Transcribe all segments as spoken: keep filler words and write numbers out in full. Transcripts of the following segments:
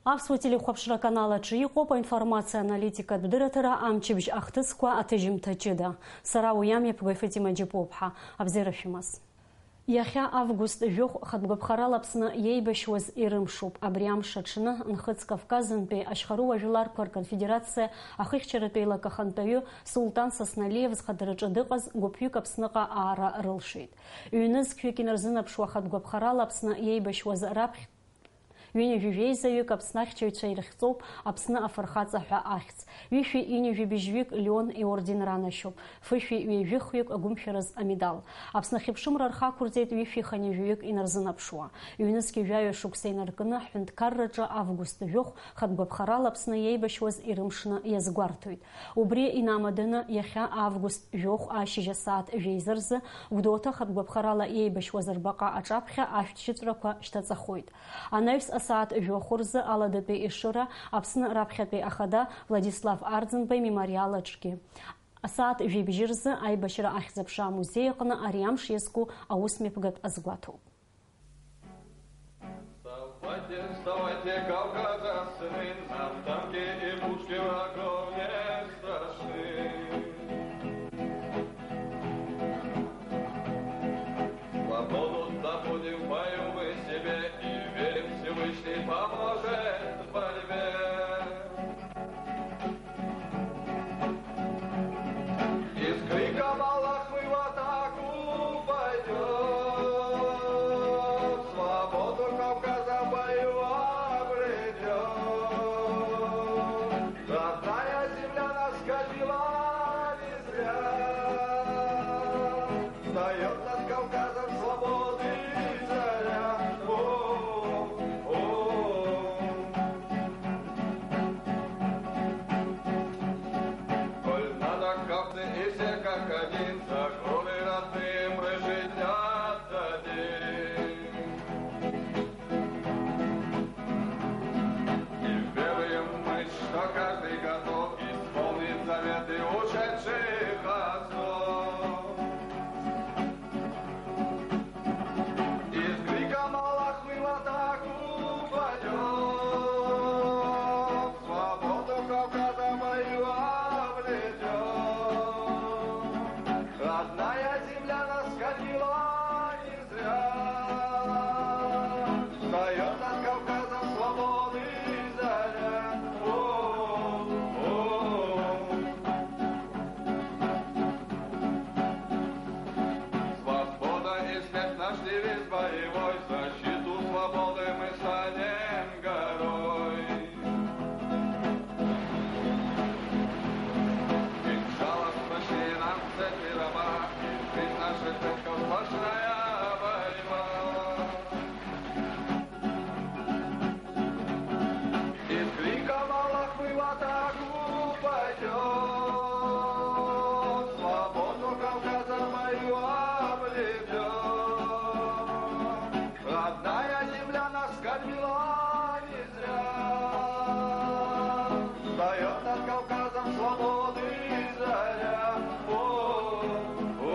Аԥсуа телехәаԥшра аканал аҿы иҟоуп аинформациа аналитикатә дырраҭара «Амчыбжь ахҭысқәа» аҭыжьымҭа ҷыда. Сара уи амҩаԥгаҩ Фатима Џьапуаԥҳа. Абзиара шәымаз. Иахьа август жәохә хатә гәаԥхарала Аԥсны иеибашьуаз ирымшуп. Абри амш аҽны Нхыҵ Кавказынтәи ашьхарыуа жәларқәа рконфедерациа ахыхьчаратә еилак ахантәаҩы Султан Сасналиев зхадараҿы дыҟаз гәыԥҩык Аԥсныҟа аара рылшеит. Ҩнызқьҩык инарзынаԥшуа хатә гәаԥхарала Аԥсны иеибашьуаз раԥхьа ҩынҩажәи жәеизаҩык Аԥсны ахьчаҩцәа ирыхьӡоуп Аԥсны афырхаҵа ҳәа ахьӡ. Ҩышәи ҩынҩажәи быжьҩык Леон иорден ранашьоуп. Фышәи ҩажәихҩык агәымшәараз амедал. Аԥсны ахьыԥшымра рхақәырҵеит ҩышәи хынҩажәаҩык инарзынаԥшуа. Ҩнызқьи жәаҩа шықәса инаркны ҳҳәынҭқарраҿы август жәохә хатә гәаԥхарала Аԥсны иеибашьуаз ирымшны иазгәарҭоит. Убри инамаданы иахьа август жәохә ашьыжь асааҭ жәеиза рзы Гәдоуҭа хатә гәаԥхарала иеибашьуаз рбаҟа аҿаԥхьа ашәҭшьыҵәрақәа шьҭаҵахоит. Анаҩс асааҭ жәохә рзы Аладатәи Ешыра Аԥсны раԥхьатәи ахада Владислав Арӡынба имемориал аҿгьы. Асааҭ жәибжьы рзы аибашьра ахьӡ-аԥша амузеи аҟны ари амш иазку аусмҩаԥгатә азгәаҭоуп. Вставайте, вставайте, Кавказа сыны, нам танки и пушки врагов не страшны. Свободу добудем в бою мы себе, и верим, Всевышний поможет в борьбе. И с криком «Аллах!» мы в атаку пойдём. Свободу Кавказа в бою обретём. Родная земля нас кормила не зря. Встаёт над Кавказом свободы заря. О, о, о. Коль надо, капты и все как один, за горы родные мы жизнь отдадим. И веруем мы, что каждый готов исполнить заветы ушедших отцов. И с криком «Аллах!» мы в атаку пойдём. Свободу Кавказа мою обретём. Родная земля нас кормила не зря. Встаёт над Кавказом свободы заря. О, о, о. Свобода и смерть — наш девиз боевой, защиту свободы мы станем горой. Иншаллах, прощение нам цепи раба, и жизнь наших предков — сплошная борьба. И с криком «Аллах!» мы в атаку пойдём. Свободу Кавказа мою обретём. Родная земля нас кормила не зря. Встаёт над Кавказом свободы заря. О, о, о.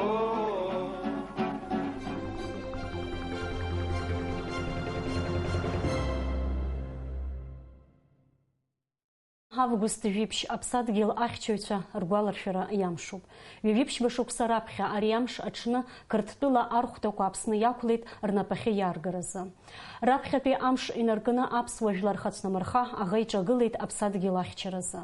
Август жәиԥшь аԥсадгьыл ахьчаҩцәа ргәаларшәара иамшуп. Ҩажәиԥшьба шықәса раԥхьа ари амш аҽны Қырҭтәыла архәҭақәа Аԥсны иақәлеит рнапахьы иааргаразы. Раԥхьатәи амш инаркны аԥсуа жәлар рхацәнамырха аӷа иҿагылеит аԥсадгьыл ахьчаразы.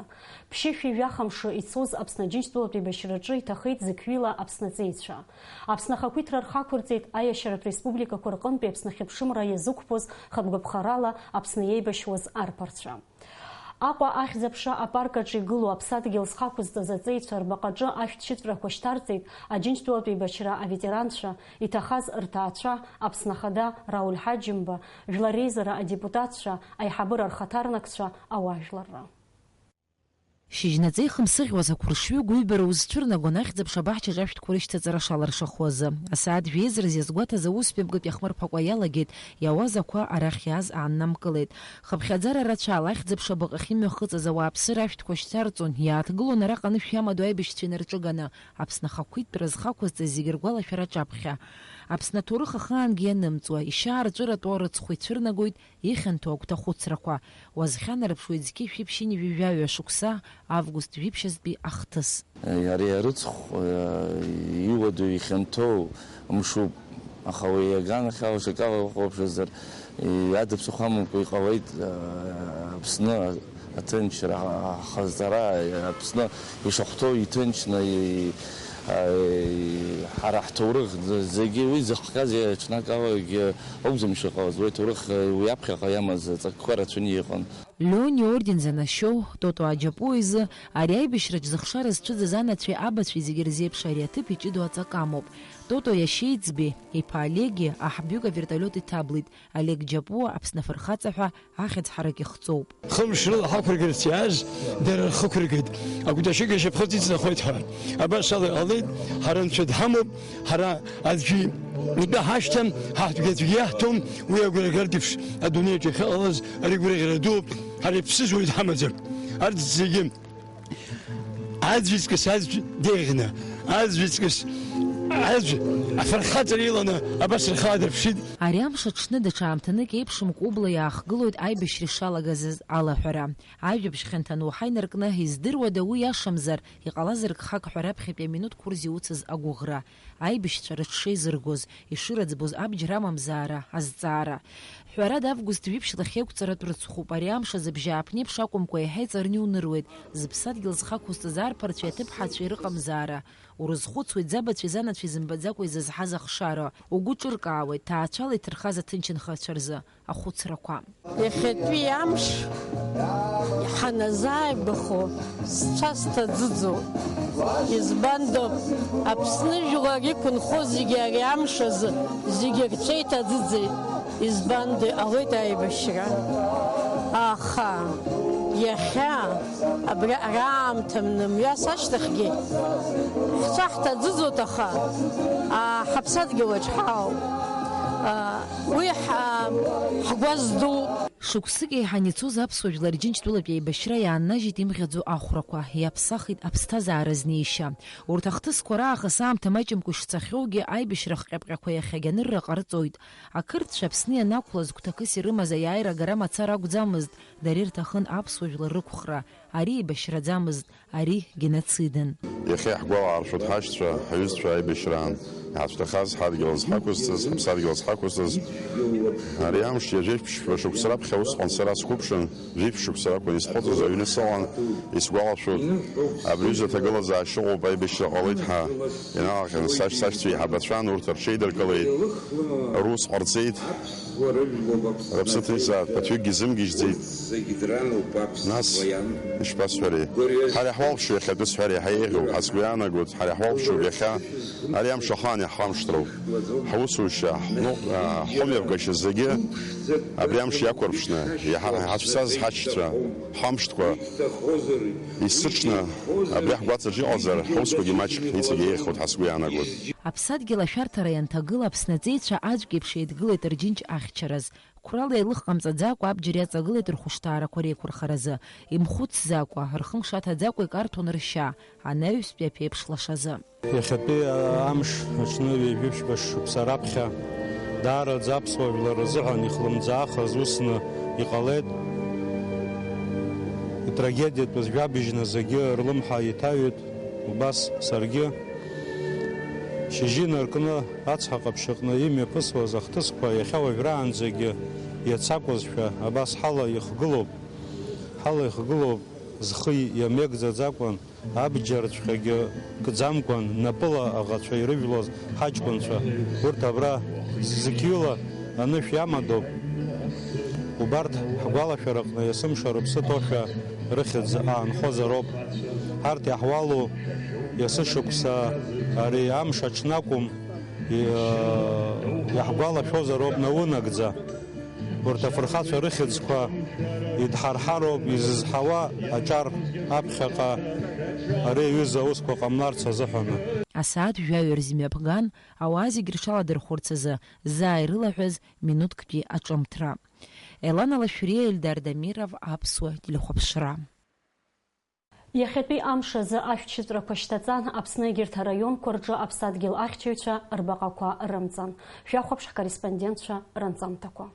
Ԥшьышәи жәаха мшы ицоз Аԥсны Аџьынџьтәылатә еибашьраҿы иҭахеит зықьҩыла Аԥсны аҵеицәа. Аԥсны ахақәиҭра рхақәырҵеит аиашьаратә республикақәа рҟынтәи Аԥсны ахьыԥшымра иазықәԥоз хатә гәаԥхарала Аԥсны иеибашьуаз арԥарцәа. Аҟәа ахьӡ-аԥша апарк аҿы игылоу аԥсадгьыл зхақәызҵаз аҵеицәа рбаҟаҿы ашәҭшьыҵәрақәа шьҭарҵеит Аџьынџьтәылатә еибашьра аветеранцәа, иҭахаз рҭаацәа, Аԥсны Ахада Рауль Ҳаџьымба, Жәлар Реизара адепутатцәа, аиҳабыра рхаҭарнакцәа, ауаажәларра. Шьыжьнаҵеи хымсыӷьуаз ақәыршҩы гәыҩбара узцәырнагон ахьӡ-аԥша абаҳчаҿ ашәҭқәа рышьҭаҵара шалыршахо азы. Асааҭ жәеиза рзы иазгәаҭаз аусмҩаԥгатә иахмырԥакәа иалагеит, иауаз ақәа арахь иааз ааннамкылеит. Хыԥхьаӡара рацәала ахьӡ-аԥша абаҟахь имҩахыҵыз ауааԥсыра ашәҭқәа шьҭарҵон, иааҭгылон араҟа анышә иамадоу аибашьцәа инарҿыганы, Аԥсны ахақәиҭтәра зхақәызҵаз зегьы ргәалашәара аҿаԥхьа. Аԥсны аҭоурых ахаангьы ианымҵуа, ишьаарҵәыратәу арыцхә ицәырнагоит ихьанҭоу агәҭахәыцрақәа. Уазхьанарԥшуеит зқьи жәшәи ԥшьынҩажәи жәаҩа шықәса, август жәиԥшьазтәи ахҭыс. Ари арыцхә, э, иуадаҩу ихьанҭоу мшуп, аха уи иаганахьала аҽакала ухәаԥшызар, э, адыԥсахә амамкәа иҟалеит, э, Аԥсны аҭынчра, ҳхазҵара, Аԥсны ишахәҭоу иҭынчны, и-, а, ҳара ҳҭоурых зегьы уи зыхҟьаз ҽнакалагьы акәӡам ишыҟалаз, уи аҭоурых, уи аԥхьаҟа иамаз аҵакқәа рацәаны иҟан. Леони иорден занашьоу Тото Аџьапуа изы ари аибашьраҿ зыхшара зцәыӡыз анацәеи абацәеи зегьы рзеиԥш ари аҭыԥ иҷыдоу аҵак амоуп. Тото иашьеиҵби, иԥа Олеги аҳбҩык авертолиот иҭаблит, Олег Џьапуа Аԥсны афырхаҵа ҳәа ахьӡ ҳарак ихҵоуп. Хымш рыла ҳақәыргарц иааз дара рхы ықәыргеит. Агәҭашьыга шьапхыц иҵнахуеит ҳәа. Абас ала иҟалеит, ҳара Анцәа дҳамоуп, ҳара аӡәы итәы ҳашьҭам, ҳаҳәгьы аӡәгьы иаҳҭом, уи агәра гартә еиԥш адунеиаҿ иахьыҟалаз ари гәырӷьара дууп, ҳара иԥсыз уаҩ дҳамаӡам. Арҭ зегьы аӡәҵкыс аӡә деиӷьны, аӡәҵкыс аӡә афырхаҵара иланы абас рхы аадырԥшит. Ари амш аҽны даҽа аамҭанык еиԥшымкәа убла иаахгылоит аибашьра ишалагаз алаҳәара. Ажәабжь хьанҭаны уаҳа инаркны, издыруада уи иашамзар, иҟалазар гхак ҳәа раԥхьатәи аминуҭқәа рзы иуцыз агәыӷра. Аибашьцәа рыҽшеизыргоз, ишырыӡбоз абџьар амамзаара азҵаара. Ҳәарада, август жәиԥшь лахьеиқәҵаратә рыцхәуп. Ари амш азы бжьааԥнеиԥш акәымкәа, еиҳа иҵарны иунеиуеит. Зыԥсадгьыл зхақәызҵаз арԥарцәеи аҭыԥҳацәеи рыҟамзаара. Урызхәыцуеит, ӡабацәеи занацәеи зымбаӡакәа изызҳаз ахшара. Угәы ҿыркаауеит, ҭаацәала иҭырхаз аҭынчынхацәа рзы ахәыцрақәа. Иахьатәи амш ҳаназааигәахо, сцәа сҭаӡыӡоит. Избандо, Аԥсны жәлар иқәынхо зегьы ари амш азы зегьы рцәа иҭаӡыӡеит. Избандо, иҟалеит аибашьра. Аха иахьа, абра ара аамҭа мнымҩас ашьҭахьгьы ҳцәа ҳҭаӡыӡоит, аха, аа, ҳаԥсадгьылаҿ ҳаауп. Аа, уи ҳа-, ҳгәаз дууп. Шықәсык еиҳаны ицоз аԥсуа жәлар Џьынџьтәылатә еибашьра иааннажьит имӷьаӡо ахәрақәа, иаԥсахит аԥсҭазаара знеишьа. Урҭ ахҭысқәа раахыс аамҭа маҷымкәа ишцахьоугьы, аибашьра хҟьаԥҟьақәа иахьагьы анырра ҟарҵоит. Ақырҭцәа Аԥсны ианақәлаз гәҭакыс ирымаз аиааира агара мацара акәӡамызт, дара ирҭахын аԥсуа жәлар рықәхра, ари еибашьраӡамызт, ари геноцидын. Иахьа иаҳгәалаҳаршәоит ҳашьцәа, ҳҩызцәа аибашьраан иҳацәҭахаз, ҳадгьыл зҳақәызҵаз, ҳаԥсадгьыл зҳақәызҵаз. Ари амш ҩажәеиԥшьба шықәса раԥхьа усҟан сара сқәыԥшын, жәиԥшь шықәса ракәын исхәыцыз, аҩны сыҟан, исгәалашәоит. Абри аҩыза аҭагылазаашьа ыҟоуп, аибашьра ҟалеит ҳәа ианалахьан сашь-, сашьцәа еиҳабацәан, урҭ рҽеидыркылеит, рус ҟарҵеит. Рыԥсы ҭеисааит, ԥыҭҩыкгьы зымгьежьӡеит. Нас, ишԥасҳәари? Ҳара иаҳуалԥшьоу иахьатәи сҳәар иаҳа еиӷьуп ҳәа сгәы иаанагоит, ҳара иаҳуалԥшьоуп иахьа, ари амш ахаан иаҳхамышҭроуп. Ҳусушьа, ҳныҟәа, ҳхымҩаԥгашьа зегьы абри амш иақәырԥшны, иаҳа-, иҳацәцаз ҳашьцәа, ҳамшқәа, есыҽны абри ҳгәаҵаҿ иҟазар, ҳусқәагьы маҷк иҵегь еиӷьхоит ҳәа сгәы иаанагоит. Аԥсадгьыл ашәарҭара ианҭагыла, Аԥсны аҵеицәа аӡәк еиԥш еидгылеит рџьынџь ахьчараз. Қәрала еилых ҟамҵаӡакәа, абџьар иаҵагылеит рхәышҭаарақәа реиқәырхаразы. Имхәыцӡакәа, рхы мшаҭаӡакәа икарҭәон ршьа, анаҩстәи аԥеиԥш лашазы. Иахьатәи амш аҽны ҩажәи жәиԥшьба шықәса раԥхьа даараӡа аԥсуа жәлар рзыҳәан ихлымӡаахыз усны иҟалеит. Итрагедиатәыз жәабжьны зегьы рлымҳа иҭаҩит, убас саргьы. Шьыжьы инаркны ацҳа ҟаԥшь аҟны имҩаԥысуаз ахҭысқәа иахьа уажәраанӡагьы иацакәызшәа абас ҳала ихгылоуп. Ҳала ихгылоуп зхы иамеигӡаӡакәан, абџьарҵәҟьагьы кӡамкәан, напыла аӷацәа ирыжәлоз ҳаҷкәынцәа, урҭ абра зқьҩыла анышә иамадоуп. Убарҭ ҳгәалашәараҟны есымша рыԥсы ҭоушәа рыхьӡ аанхозароуп. Ҳарҭ иаҳуалу есышықәса ари амш аҽнакәым, и-, иаҳгәалашәозароуп наунагӡа. Урҭ афырхацәа рыхьӡқәа идҳарҳароуп изызҳауа аҿар аԥхьаҟа ари аҩыза аусқәа ҟамларц азыҳәаны. Асааҭ жәаҩа рзы имҩаԥган, ауаа зегь рҽаладырхәырц азы, заа ирылаҳәаз минуҭктәи аҿымҭра. Елана Лашәриа, Ельдар Дамиров, Аԥсуа телехәаԥшра. Иахьатәи амш азы ашәҭшьыҵәрақәа шьҭаҵан, Аԥсны егьырҭ араионқәа рҿы аԥсадгьыл ахьчаҩцәа рбаҟақәа рымҵан. Шәахәаԥш ҳкорреспондентцәа рынҵамҭақәа.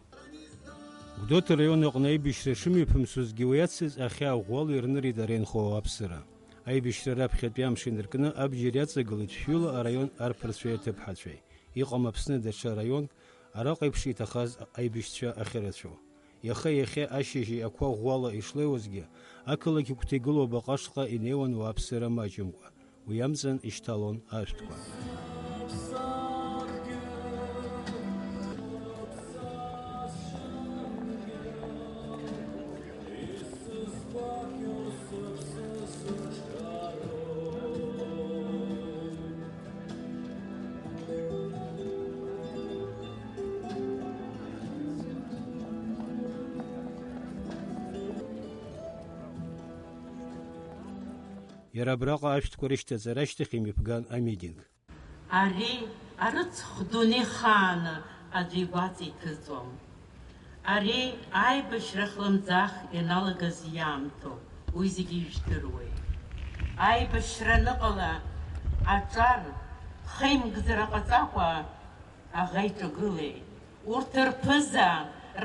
Гәдоуҭа араион аҟны аибашьра шымҩаԥымсузгьы, уи ацыз ахьаа ӷәӷәала ирнырит ара инхо ауааԥсыра. Аибашьра раԥхьатәи амш инаркны абџьар иаҵагылеит шәҩыла араион арԥарцәеи аҭыԥҳацәеи. Иҟам Аԥсны даҽа раионк араҟа еиԥш иҭахаз аибашьцәа ахьырацәоу. Иаха иахьа ашьыжьи ақәа ӷәӷәала ишлеиуазгьы, ақалақь агәҭа игылоу абаҟа ашҟа инеиуан уааԥсыра маҷымкәа, уи амҵан ишьҭалон ашәҭқәа. Иара абраҟа ашәҭқәа рышьҭаҵара ашьҭахь имҩаԥган амитинг. Ари арыцхә дунеи хааны аӡәы игәаҵа иҭыҵуам. Ари аибашьра хлымӡаах ианалагаз иаамҭоуп, уи зегьы ижәдыруеит. Аибашьра аныҟала, аҿар хеимгӡара ҟаҵакәа аӷа иҿагылеит. Урҭ рԥыза,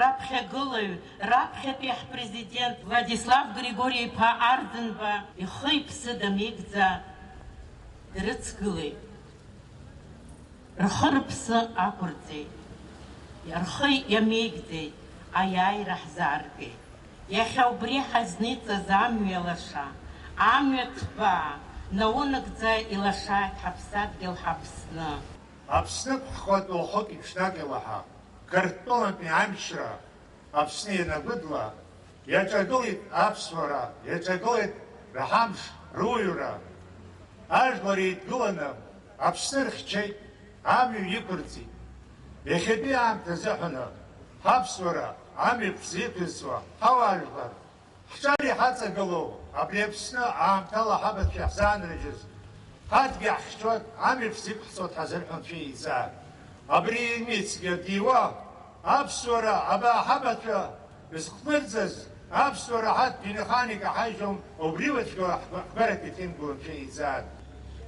раԥхьагылаҩ, раԥхьатәи ҳпрезидент Владислав Григори-иԥа Арӡынба ихы-иԥсы дамеигӡа дрыцгылеит. Рхы-рыԥсы ақәырҵеит, рхы иамеигӡеит, аиааира ҳзааргеит. Иахьа убри ҳазниҵаз амҩа лаша, амҩа ҭбаа, наунагӡа илашааит ҳаԥсадгьыл ҳаԥсны. Аԥсны ԥхьхәа ҭоухык иԥшӡак илаҳа, Қырҭтәылантәи амчра Аԥсны ианагәыдла, иаҿагылеит аԥсуара, иаҿагылеит раҳамш, руаҩра. Ажәлар еидгыланы Аԥсны рхьчеит, амҩа иқәырҵеит. Иахьатәи аамҭа азыҳәаны ҳаԥсуара амҩаԥс иқәызҵо ҳауаажәлар, ҳҿар иҳаҵагылоу абри Аԥсны аамҭала ҳабацәа иаҳзаанрыжьыз, ҳадгьы ҳхьчоит, амҩаԥс иқәҳҵоит ҳазырҳәон шәеиза. Абри имицгьы диуа, аԥсуара абаа ҳабацәа зхмырӡаз, аԥсуара ҳадгьы ныхан икаҳажьуам, убри уацәгьоу ҳгәарак иҭимгылан шәеиза.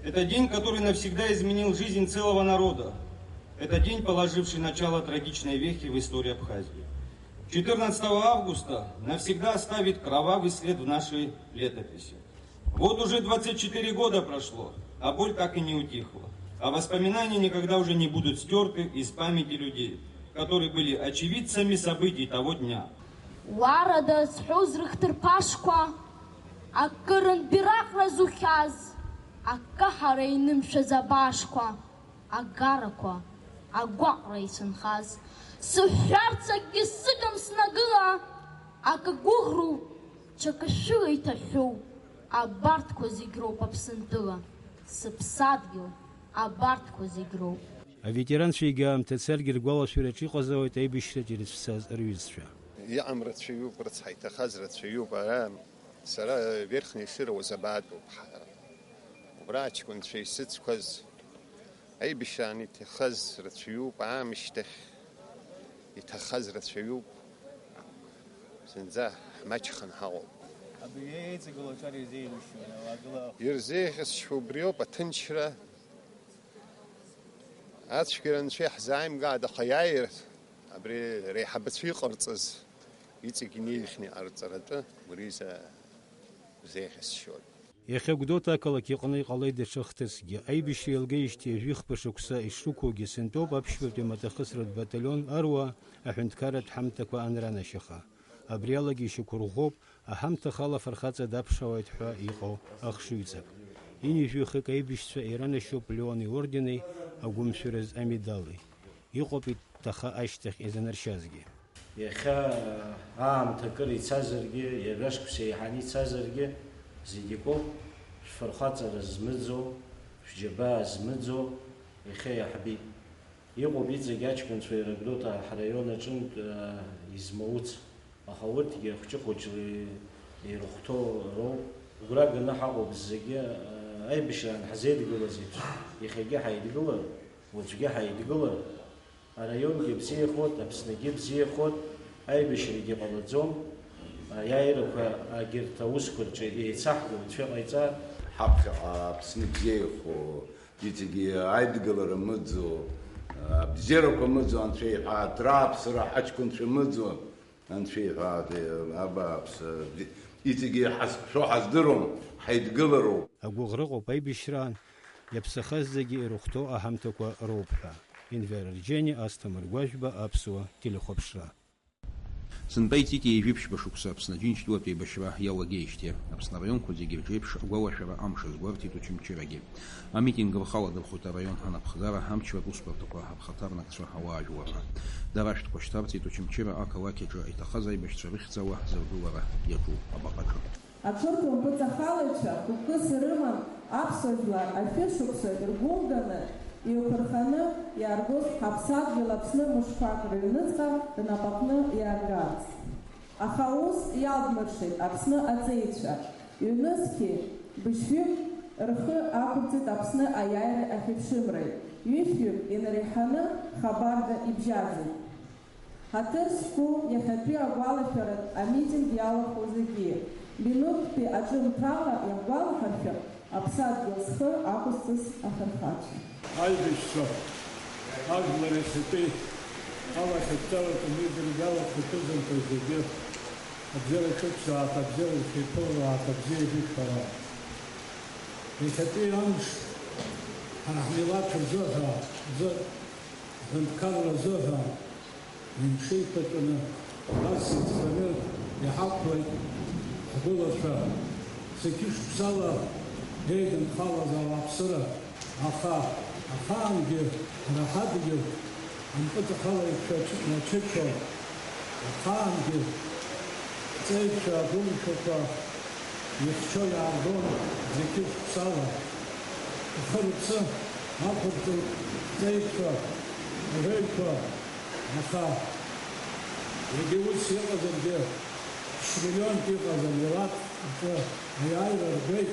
Это день, который навсегда изменил жизнь целого народа. Это день, положивший начало трагичной вехе в истории Абхазии. Четырнадцатого августа навсегда оставит кровавый след в нашей летописи. Вот уже двадцать четыре года прошло, а боль так и не утихла. А воспоминания никогда уже не будут стёрты из памяти людей, которые были очевидцами событий того дня. Уарада зҳәоз рыхҭырԥашқәа, акырынтә ираҟара зухьаз, акаҳара инымшәаз абаашқәа, агарақәа, агәаҟра исынхаз, сыҳәҳәарц акгьы сыгым снагыла, акы гәыӷроуп, ҽакы шәыла иҭаҳәҳәоуп, абарҭқәа зегь роуп Аԥсынтәыла, сыԥсадгьыл, абарҭқәа зегь роуп. Аветеранцәа егьа аамҭа царгьы ргәалашәараҿ иҟазаауеит аибашьраҿ ирыцәцаз рҩызцәа. Иҟам рацәаҩуп, рыцҳа, иҭахаз рацәаҩуп, ара сара Верхнеи Шыра уазабаатәуп. Убра аҷкәынцәа исыцқәаз, аибашьраан иҭахаз рацәаҩуп, аамышьҭахь иҭахаз рацәаҩуп. Зынӡа ҳмаҷханы ҳаҟоуп. Абри еиҵагылоу аҿар ирзеиӷьасшьои, ауаагыла? Ирзеиӷьасшьо убриоуп, аҭынчра, ацәгьара анцәа иаҳзааимгааит, аха иааир абри реиҳабацәа иҟарҵаз иҵегь инеихьны иҟарҵаратәы убри изы рзеиӷьасшьоит. Иахьа Гәдоуҭа ақалақь иҟны иҟалеит даҽа хҭысгьы. Аибашьра еилгеижьҭеи жәихԥа шықәса ишрықәугьы, сынтәоуп аԥшьбатәи амаҭахысратә баталион Аруаа аҳәынҭқарратә ҳамҭақәа анранашьаха. Абри алагьы ишьақәырӷәӷәоуп аҳамҭахала афырхаҵа даԥшаауеит ҳәа иҟоу ахшыҩҵак. Ҩынҩажәихеик аибашьцәа иранашьоуп Леон иордени агәымшәыраз амедали. Иҟоуп иҭаха ашьҭахь изанаршьазгьы. Иахьа аамҭа акыр ицазаргьы, ҩажәа шықәса еиҳаны ицазаргьы, зегь акоуп, шәфырхаҵара змыӡо, шәџьабаа змыӡо, иахьа иаҳбеит. Иҟоуп иҵегь аҷкәынцәа иара Гәдоуҭа ҳраион аҿынтә, э, измауц, аха урҭгьы хәҷы-хәыҷла ирыхәҭоу роуп. Гәра ганы ҳаҟоуп зегьы, э, аибашьраан ҳзеидгылаз еиԥш, иахьагьы ҳаидгылар, уаҵәгьы ҳаидгылар, араионгьы бзиахоит, Аԥсныгьы бзиахоит, аибашьрагьы ҟалаӡом. Аиааирақәа агьырҭ аусқәа рҿы еицаҳго анцәа иҟаиҵар. Ҳаԥхьаҟа Аԥсны бзиа ихо, иҵегьы аидгылара мыӡо, абзиарақәа мыӡо анцәа иҳәа, аҭра-ааԥсара ҳаҷкәынцәа мыӡо анцәа иҳәа, абааԥсы, иҵегьы ҳазқәшәо ҳаздыруам, ҳаидгылароуп. Агәыӷра ыҟоуп аибашьраан иаԥсахаз зегьы ирыхәҭоу аҳамҭақәа роуп ҳәа. Енвер Арџьани, Асҭамыр Гәажәба, Аԥсуа телехәаԥшра. Сынтәа иҵит ҩажәи ԥшьба шықәса Аԥсны Аџьынџьтәылатә еибашьра иалагеижьҭеи. Аԥсны араионқәа зегьы рҿеиԥш агәалашәара амш азгәарҭеит Очамчырагьы. Амитинг рхаладырхәит араион анапхгара, амчратә усбарҭақәа, аԥхаҭарнакцәа, ауаажәларра. Дара ашәҭқәа шьҭарҵеит Очамчыра ақалақь аҿы иҭахаз аибашьцәа рыхьӡала зыргылара иаҿу абаҟаҿы. Ақырҭуа мпыҵахалаҩцәа хықәкыс ирыман аԥсуа жәлар ашәышықәса иргәылганы, еиқәырханы иааргоз ҳаԥсадгьыл Аԥсны мышқәак рыҩныҵҟа рнапаҟны иааргарц. Аха ус иалдмыршеит Аԥсны аҵеицәа, ҩнызқьи быжьҩык рхы ақәырҵеит Аԥсны аиааира ахьыԥшымреи, ҩышәҩык инареиҳаны хабарда ибжьаӡит. Ҳаҭыр зқәу иахьатәи агәалашәаратә амитинг иалахәу зегьы, минуҭтәи аҿымҭрала иаҳгәалаҳаршәап аԥсадгьыл зхы ақәызҵаз афырхацәа. Аибашьцәа, ажәлар иахьатәи алахьынҵалатәи амитинг иалахәу шәызынқәа зегьы, абзиара шәықәзаап, абзиара шәеиԥылааит, абзиа ибышәҳәалааит. Иахьатәи амш ҳара ҳмилаҭ рзыҳәа, рзы Ҳҳәынҭқарра азыҳәа имшеиқәаҵәаны, ас иӡбаны иҳақәлеит ҳгәылацәа, зқьышықәсала еидынхалаз ауааԥсыра, аха ахаангьы ҳара ҳадгьыл ампыҵахалаҩцәа ачычо, ахаангьы ҵеицәа агәымшәақәа ихьчо иааргон зқьышықәсала. Рхы-рыԥсы ақәырҵеит ҵеицәа, рҳәеиқәа, аха егьа ус иҟазаргьы, ԥшь-миллионк иҟаз амилаҭ рҿы аиааира ргеит,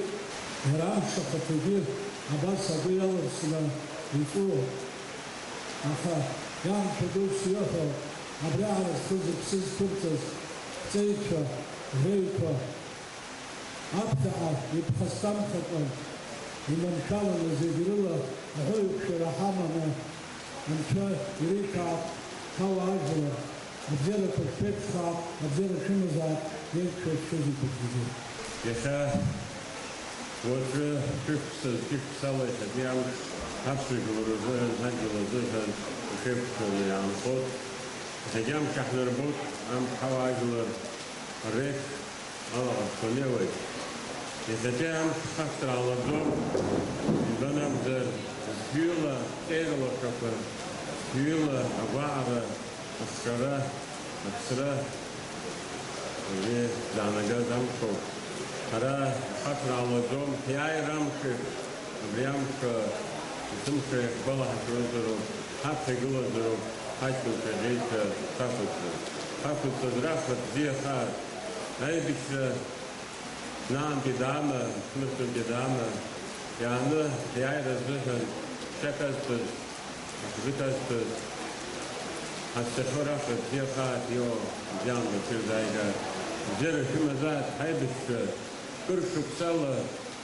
иара амш ахаҭагьы абас агәы иалырсны иҵәуон. Аха иамшәа дус иоуҳәо, абри аара зхы-зыԥсы зқәырҵаз ҵеицәа, рҳәеиқәа, аԥхьаҟа иԥхасҭамхакәа, иманшәаланы зегь рыла аҳәоуеиқәшәара ҳаманы, Анцәа иреиҭаап ҳауаажәлар, абзиарақәа шәԥеиԥшхаап, абзиара шәымазаап, еиқәшәа шәызегьы зегьы. Иахьа уаҵәы шәышықәса, зқьышықәсала иахьатәи амш аԥсуа жәлар рзыҳәан, ҳадгьыл азыҳәан ишеиқәшәаны иаанхоит. Иахьагьы амш аҳнарбоит, амш ҳауаажәлар реиԥш алаҟарҵо неуеит. Иахьатәи амш хацра ҟалаӡом, избан акәзар, зҩыла ҵеира лашақәа, зҩыла агәаҟра, ахшара, аԥсра, уи заанагаз амшоуп. Ҳара хацра ҟалаӡом, ҳиааира амшеиԥш, абри амш, есымша иахьгәалаҳаршәозароуп, ҳаԥхьа игылазароуп ҳаҷкәынцәа ӷьеҩцәа шахәыцуа. Шахәыцуаз рахәаҭ бзиахааит. Аибашьра наантәи даама, ԥшьнырцәынтәи даама, иааны ҳиааира азыҳәан шьак азҭаз, ахжык азҭаз, ҳацәцахьоу рахәаҭ бзиахааит, ио, бзиаамҭа шәырзааигааит. Бзиара шәымазааит, ҳаибашьцәа, кыр шықәсала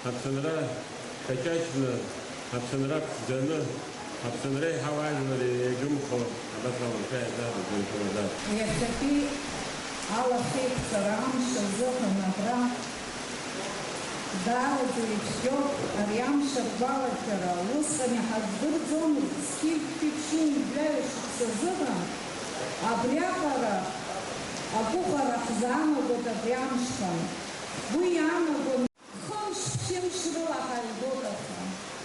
ҳаԥсынра шәаҷаҷны, ҳаԥсынра ԥшӡаны, ҳаԥсынреи ҳауаажәлари еигымхо, абас ала анцәа иаҳзаҳбаз, бзиа шәымазааит. Иахьатәи алахьеиқәҵара амш азыҳәан абра даараӡа ицәгьоуп ари амш агәалашәара. Усҟан иҳаздырӡомызт, зқьи жәшәи ԥшьынҩажәи шықәса азыҳәан абриаҟара агәыӷра ҳзаанагоит абри амшҟан. Уи иаанагон. Хымш-ԥшьымш рыла ҳаҩбоит, аха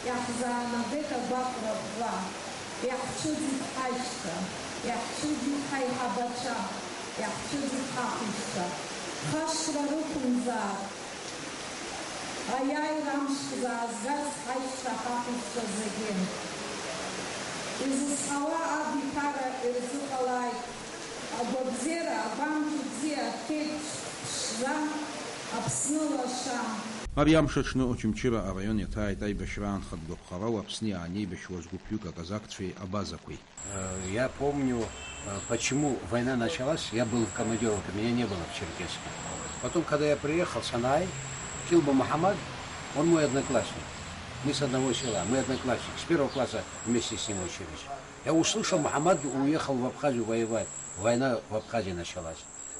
иаҳзаанагеит агәаҟра ӷәӷәа, иаҳцәыӡит ҳашьцәа, иаҳцәыӡит ҳаиҳабацәа, иаҳцәыӡит ҳахәыҷцәа. Хашҭра рықәымзаап аиааира амш ҳзаазгаз ҳашьцәа, ҳахәыҷцәа зегьы. Изызҳауа абиԥара ирзыҟалааит. Агәабзиара, агәамч бзиа, ақьеиԥш ԥшӡа, Аԥсны лаша. Ари амш аҽны Очамчыра араион иаҭааит аибашьра аанхатә гәаԥхарала Аԥсны иаанеибашьуаз гәыԥҩык аказакцәеи абазақәеи. Э, я помню, Э, почему война началась, я был в командировке, меня не было в Черкесске. Потом, когда я приехал, санааи, Килба Мухаммад, он мой одноклассник. Мы с одного села, мы одноклассник, с первого класса вместе с ним учились. Я услышал, Мухаммад уехал в Абхазию воевать, война в Абхазии началась.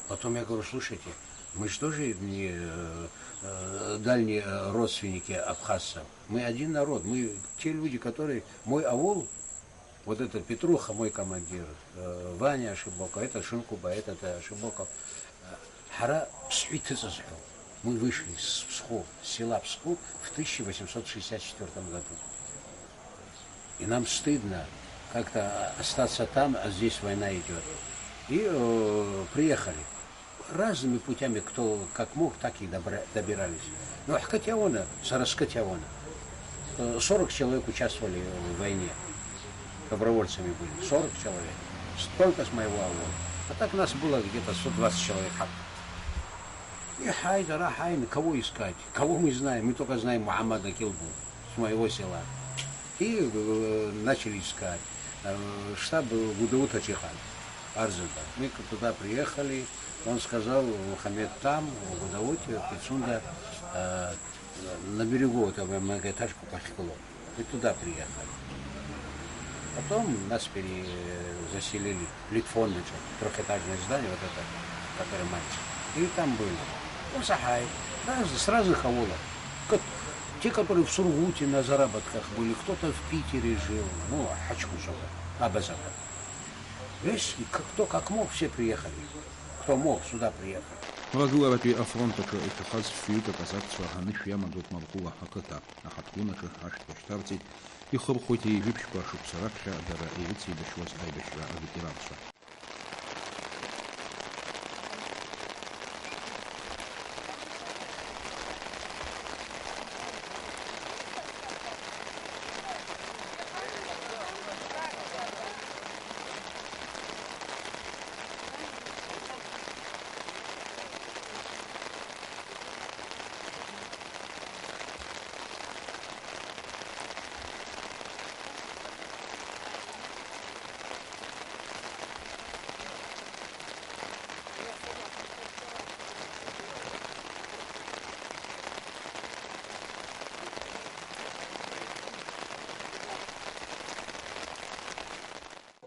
Потом я говорю: «Слушайте, мы же тоже не, э, э, дальние, э, родственники абхазцев. Мы один народ, мы те люди, которые, мой аул, вот это Петруха, мой командир, э, Ваня Ашибоков, это Шинкуба, этот, э, Ашибоков. Э, ҳара Ԥсҳәы иҭыҵыз ҳәа. Мы вышли с Псху, с села Псху в тысяча восемьсот шестьдесят четвёртом году. И нам стыдно как-то остаться там, а здесь война идёт». И, э, приехали. Разными путями, кто как мог, так и добра-, добирались. Но Хкатьяона, Сараскатьяона, э, сорок человек участвовали в войне. Добровольцами были. Сорок человек. Только с моего авола. А так нас было где-то сто двадцать человек. И хайда, ра, хайна, кого искать? Кого мы знаем? Мы только знаем Мухаммада Килбу с моего села. И, э, начали искать. Э, штаб Гудаута Чихан, Арзында. Мы к-, туда приехали. Он сказал: «Мухаммед там, в Гудауте, Пицунда, э, на берегу этого многоэтажку пахкало». Мы туда приехали. Потом нас перезаселили. Литфон, значит, трёхэтажное здание, вот это, которое мальчик. И там были. Ну, сахай. Раз-, с разных аулов. Кот-, те, которые в Сургуте на заработках были, кто-то в Питере жил, ну, Хачкушева, Абазова. Весь, и к-, кто как мог, все приехали. Кто мог, сюда приехал. Ргыларатәи афронт аҿы иҭахаз фҩык аказакцәа анышә иамадоуп Марҟәыла ақыҭа. Аҳаҭгәын аҿы ашәҭқәа шьҭарҵеит, ихырхәоит ҩажәи жәиԥшьқәа шықәса раԥхьа дара ирыцеибашьуаз аибашьра аветеранцәа.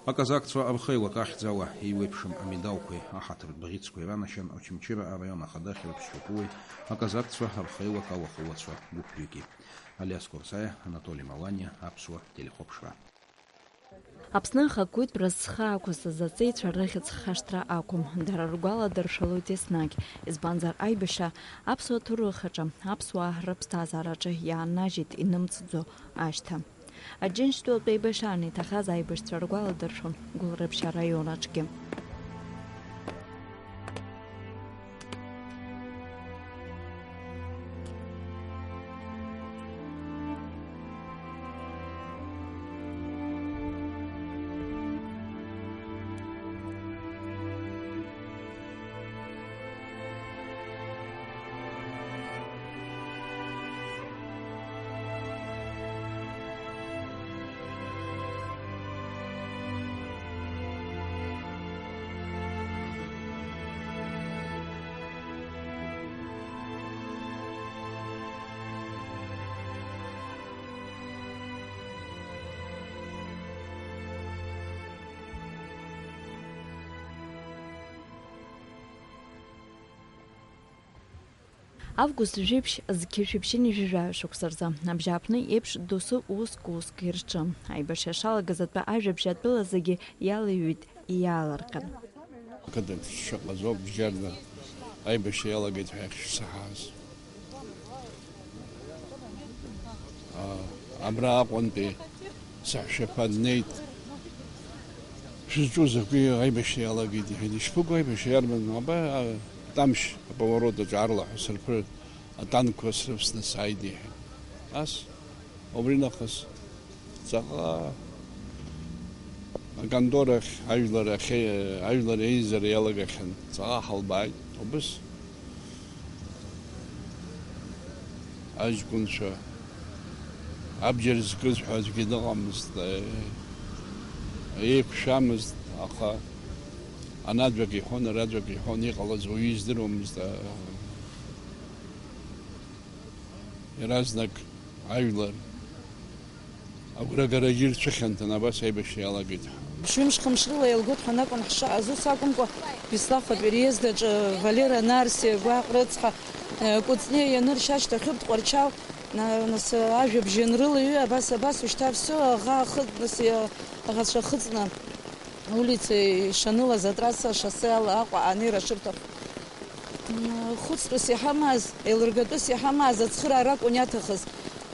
Аказакцәа рхеилак ахьӡала еиуеиԥшым амедалқәеи аҳаҭыртә бӷьыцқәеи ранашьан Очамчыра араион ахада Хьрыԥс Шьапуеи аказакцәа рхеилак алахәылацәа гәыԥҩыки. Алиас Курсаиа, Анатоли Маланиа, Аԥсуа телехәаԥшра. Аԥсны ахақәиҭтәра зхы ақәызҵаз аҵеицәа рыхьӡ хашҭра ақәым, дара ргәаладыршәалоит еснагь, избанзар аибашьра аԥсуа ҭоурыхаҿы, аԥсуаа рыԥсҭазаараҿы иааннажьит инымҵӡо ашьҭа. Аџьынџьтәылатә еибашьраан иҭахаз аибашьцәа ргәаладыршәон Гәылрыԥшь араион аҿгьы. Август жәиԥшь зқьи жәшәи ԥшьынҩажәи жәаҩа шықәса рзы, абжьааԥны еиԥш, досу уск-уск ирҿын. Аибашьра шалагаз атәы ажәабжь атәыла зегьы иалыҩҩит, иаалырҟьан. Ақыҭан шаҟа зоуп бџьарда аибашьра иалагеит ҳәа иахьсаҳаз. А, абра Аҟәантәи саҳәшьаԥа днеит. Шәызҿу закәи, аибашьра иалагеит, иҳәеит. Ишԥыкәу аибашьра иарбан? Аба, а, Тамшь аповорот аҿы арлаҳәа сырԥырт, атанкқәа срывсны сааит, иҳәеит. Ас, убри нахыс ҵаҟа аконторахь ажәлар ахьы-, ажәлар еизара иалагахьан, ҵаҟа ҳалбааит, убыс. Аҷкәынцәа абџьар зкыз ҳәа аӡәгьы дыҟамызт, еиқәшәамызт, аха Анаӡәак иҳәон, араӡәак иҳәон, иҟалаз уаҩы издыруамызт. Иаразнак ажәлар агәрагарагьы рцәыхьанҭан, абас аибашьра иалагеит. Ԥшьымш-хымш рыла еилгоит ҳәа акәын ҳшааз, ус акәымкәа, Беслахәатәи реиздаҿы Валера Нарсиа, Гәаҟ рыцҳа, Кәыҵниа ианыршьа ашьҭахьоуп Тҟәарчал, на-, нас, ажәабжь ианрылаҩы, абас, абас, ушьҭа все, аӷа ахы-, нас, иа-, аӷацәа ахыҵны, улица ишанылаз атрасса, ашоссе ала Аҟәа анеира шырҭаху. М, хәыцтәыс иҳамаз, еилыргатәыс иҳамаз ацхыраара акәын иаҭахыз.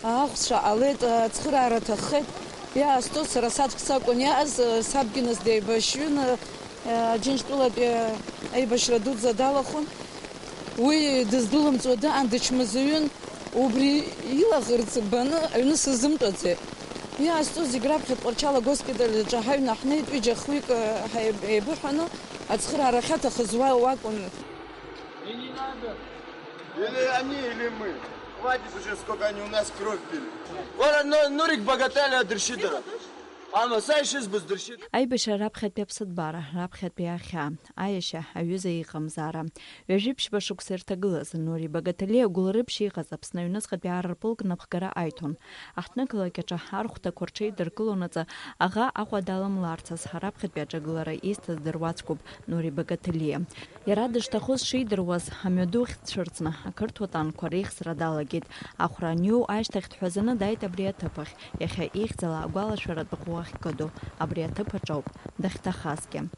Ахәцәа ҟалеит, ацхыраара аҭаххеит. Иаасҭо сара саҵәца акәын иааз, сабгьы нас деибашьҩын, Аџьынџьтәылатәи аибашьра дуӡӡа далахәын. Уи дыздәылымҵуа дыҟан, дычмазаҩын. Убри илаӷырӡ баны аҩны сызымтәаӡеит. Иаасҭо зегь раԥхьа Тҟәарчал агоспиталь аҿы ҳаҩны ҳнеит, ҩыџьа-хҩык, ҳаиб-, еибыҳәаны, ацхыраара ахьаҭахыз уа уакәын. Или они, или мы. Хватит уже, сколько они у нас кровь пили. Вон, ну, Нурик Богателя дыршьыдара. Ама, са ишызбоз дыршьит. Аибашьра раԥхьатәи аԥсыҭбара, раԥхьатәи ахьаа, аиашьа, аҩыза иҟамзаара. Ҩажәи ԥшьба шықәса ирҭагылаз Нури Багаҭалиа гәылрыԥшь иҟаз Аԥсны аҩныҵҟатәи арратә полк напхгара аиҭон. Аҳҭнықалақь аҿы архәҭақәа рҽеидыркылонаҵы аӷа Аҟәа далымлаарцаз, раԥхьатәи аҿагылара изҭаз дыруаӡәкуп Нури Багаҭалиа. Иара дышҭахоз шидыруаз, амҩаду ахь дцәырҵны, ақырҭуа танкқәа реихсра далагеит. Ахәра аниоу ашьҭахь дҳәазаны дааит абри аҭыԥ ахь, иахьа ихьӡала агәалашәаратә ӷәӷәа ахькыду, абри аҭыԥ аҿоуп дахьҭахазгьы.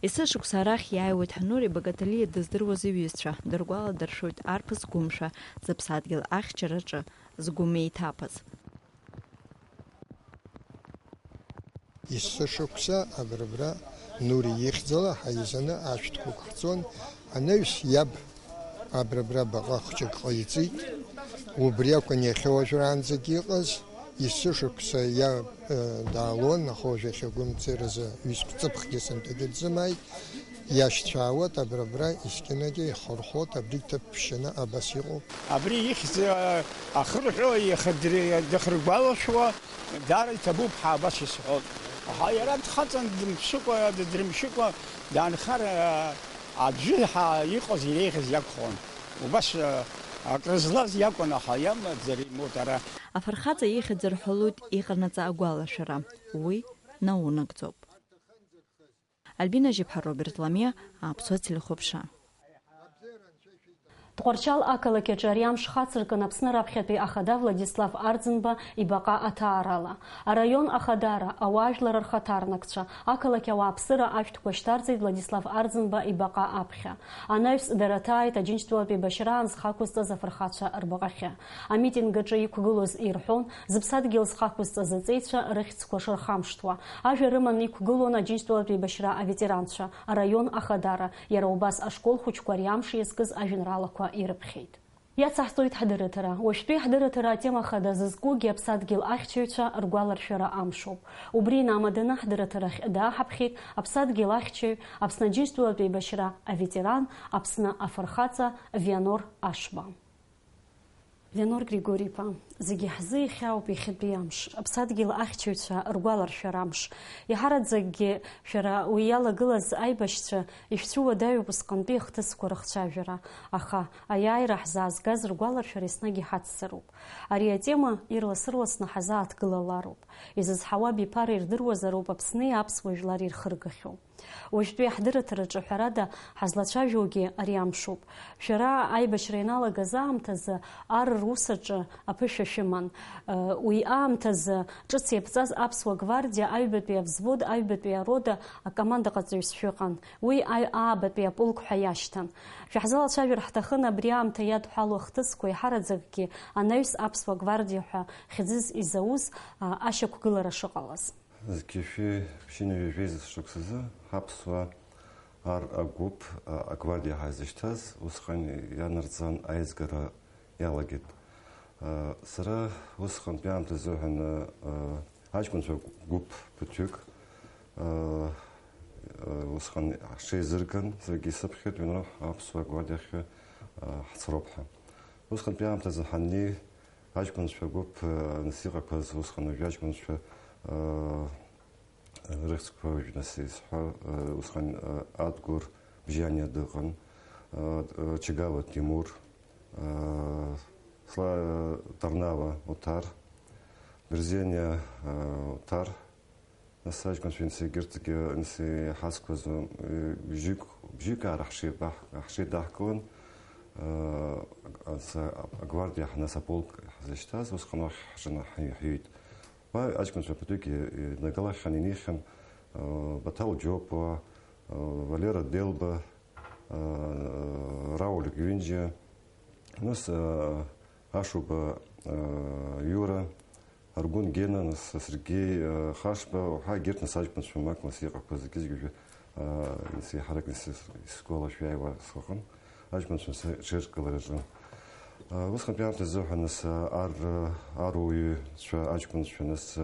Есышықәса арахь иааиуеит Нури Багаҭалиа дыздыруаз иҩызцәа, дыргәаладыршәоит арԥыс гәымшәа, зыԥсадгьыл ахьчараҿы згәы меиҭаԥаз. Есышықәса абрабра Нури ихьӡала ҳаизаны ашәҭқәа ықәҳҵон. Анаҩс иаб абрабра баҟа хәҷык ҟаиҵеит. Убри акәын иахьа уажәраанӡагьы иҟаз. Есышықәса иаб, э, даалон, аха уажә иахьа гәымҵеразы ҩызцә ҵыԥхгьы сынтәагьы дзымааит. Иашьцәаауеит абрабра, ескьынагьы ихырхәоит, абри ҭыԥ ԥшьаны абас иҟоуп. Абри ихьӡ, э, ахырҳәо иахьа дри-, дахьыргәалашәо, Даара иҭабуп ҳәа абас исҳәон. Аха иара дхаҵан дымԥшыкәа, дыдрымшьыкәа даанхар, аӡәы ҳәа иҟаз иреиӷьыз иакәхон. Убас, акры злаз иакәын, аха иамаӡар имоут ара. Афырхаҵа ихьӡ рҳәалоит иҟанаҵа агәалашәара. Уи наунагӡоуп. Альбина Жьыԥҳа, Роберт Ламиа, Аԥсуа телехәаԥшра. Тҟәарчал ақалақь аҿы ари амш хацыркын Аԥсны раԥхьатәи ахада Владислав Арӡынба ибаҟа аҭаарала. Араион ахадара, ауаажәлар рхаҭарнакцәа, ақалақь ауааԥсыра ашәҭқәа шьҭарҵеит Владислав Арӡынба ибаҟа аԥхьа. Анаҩс дара ҭааит Аџьынџьтәылатә еибашьраан зхы ақәызҵаз афырхацәа рбаҟахьы. Амитинг аҿы иқәгылоз ирҳәон, зыԥсадгьыл зхы ақәызҵаз аҵеицәа рыхьӡқәа шырхамышҭуа. Ажәа рыманы иқәгылон Аџьынџьтәылатә еибашьра аветеранцәа, араион ахадара, иара убас ашкол хәыҷқәа ари амш иазкыз ажәеинраалақәа ирыԥхьеит. Иацаҳҵоит ҳдырраҭара. Уажәтәи ҳдырраҭара атема хада зызкугьы аԥсадгьыл ахьчаҩцәа ргәаларшәара амшоуп. Убри инамаданы ҳдырраҭарахь дааҳаԥхьеит аԥсадгьыл ахьчаҩ, Аԥсны Аџьынџьтәылатә еибашьра аветеран, Аԥсны афырхаҵа Вианор Ашба. Вианор Григори-иԥа, зегьы ҳзы ихьаауп иахьатәи амш, Аԥсадгьыл ахьчаҩцәа ргәаларшәара амш. Иҳараӡакгьы шәара уи иалагылаз аибашьцәа ишәцәуадаҩуп усҟантәи ахҭысқәа рыхцәажәара, аха аиааира ҳзаазгаз ргәаларшәара еснагь иҳацзароуп. Ари атема ирлас-ырласны ҳазааҭгылалароуп. Изызҳауа абиԥара ирдыруазароуп Аԥсни аԥсуа жәлари ирхыргахьоу. Уажәтәи ҳдырраҭараҿы ҳәарада ҳазлацәажәогьы ари амшоуп. Шәара аибашьра ианалагаз аамҭазы ар рус аҿы аԥышәа шәыман. Уи аамҭазы ҿыц иаԥҵаз аԥсуа гвардиа аҩбатәи авзвод, аҩбатәи арота акомандаҟаҵаҩыс шәыҟан. Уи аҩ-, аабатәи аполк ҳәа иашьҭан. Шәаҳзалацәажәар ҳҭахын абри аамҭа иадҳәалоу ахҭысқәа, иҳараӡакгьы анаҩс аԥсуа гвардиа ҳәа хьӡыс изауз, а, ашьақәгылара шыҟалаз. Зқьи шәи ԥшьынҩажәи жәеиза шықәсазы ҳаԥсуа ар агәыԥ, а, агвардиа ҳаизышьҭаз, усҟан ианарҵан аизгара иалагеит. А, сара усҟантәи аамҭазы ҳәаны, а, аҷкәынцәа гәыԥ ԥыҭҩык, а, а, усҟан ҳҽеизырган, саргьы исыԥхьеит, ҩынроҳ аԥсуа гвардиахьы, а, ҳцароуп ҳәа. Усҟантәи аамҭазы ҳаннеи, аҷкәынцәа гәыԥ, а, нас иҟақәаз усҟан уажәы аҷкәынцәа, а, Рыхьӡқәа уажә нас исҳәа, усҟан Адгәыр Бжьаниа дыҟан, Чагава Тимур, Сла-, Тарнава Оҭар, Берзениа Оҭар, нас аҷкәынцәа, нас егьырҭгьы, нас иҳазқәаз, бжьык, бжьык аара ҳшеибаҳ-, ҳшеидаҳкылан, агвардиа ҳ-, нас аполк ҳзышьҭаз, усҟан уахь ҳҿынаҳ-, ҳҩит. Уа аҷкәынцәа ԥыҭҩык инагалахьан, инихьан, Баҭал Џьопуа, Валера Делба, Рауль Гҩынџьа, нас, Ашуба Иура, Аргәын Гена, нас Сергеи Хашба, уҳәа егьырҭ нас аҷкәынцәа мак нас иҟақәаз зегьы-зегьы уажәы, нас еиҳарак нас ис-, исгәалашәо иааиуа сыҟан. Аҷкәынцәа нас рҽеидкылараҿы. Усҟантәи аамҭазы ҳәа нас ар-, аруаҩцәа аҷкәынцәа нас,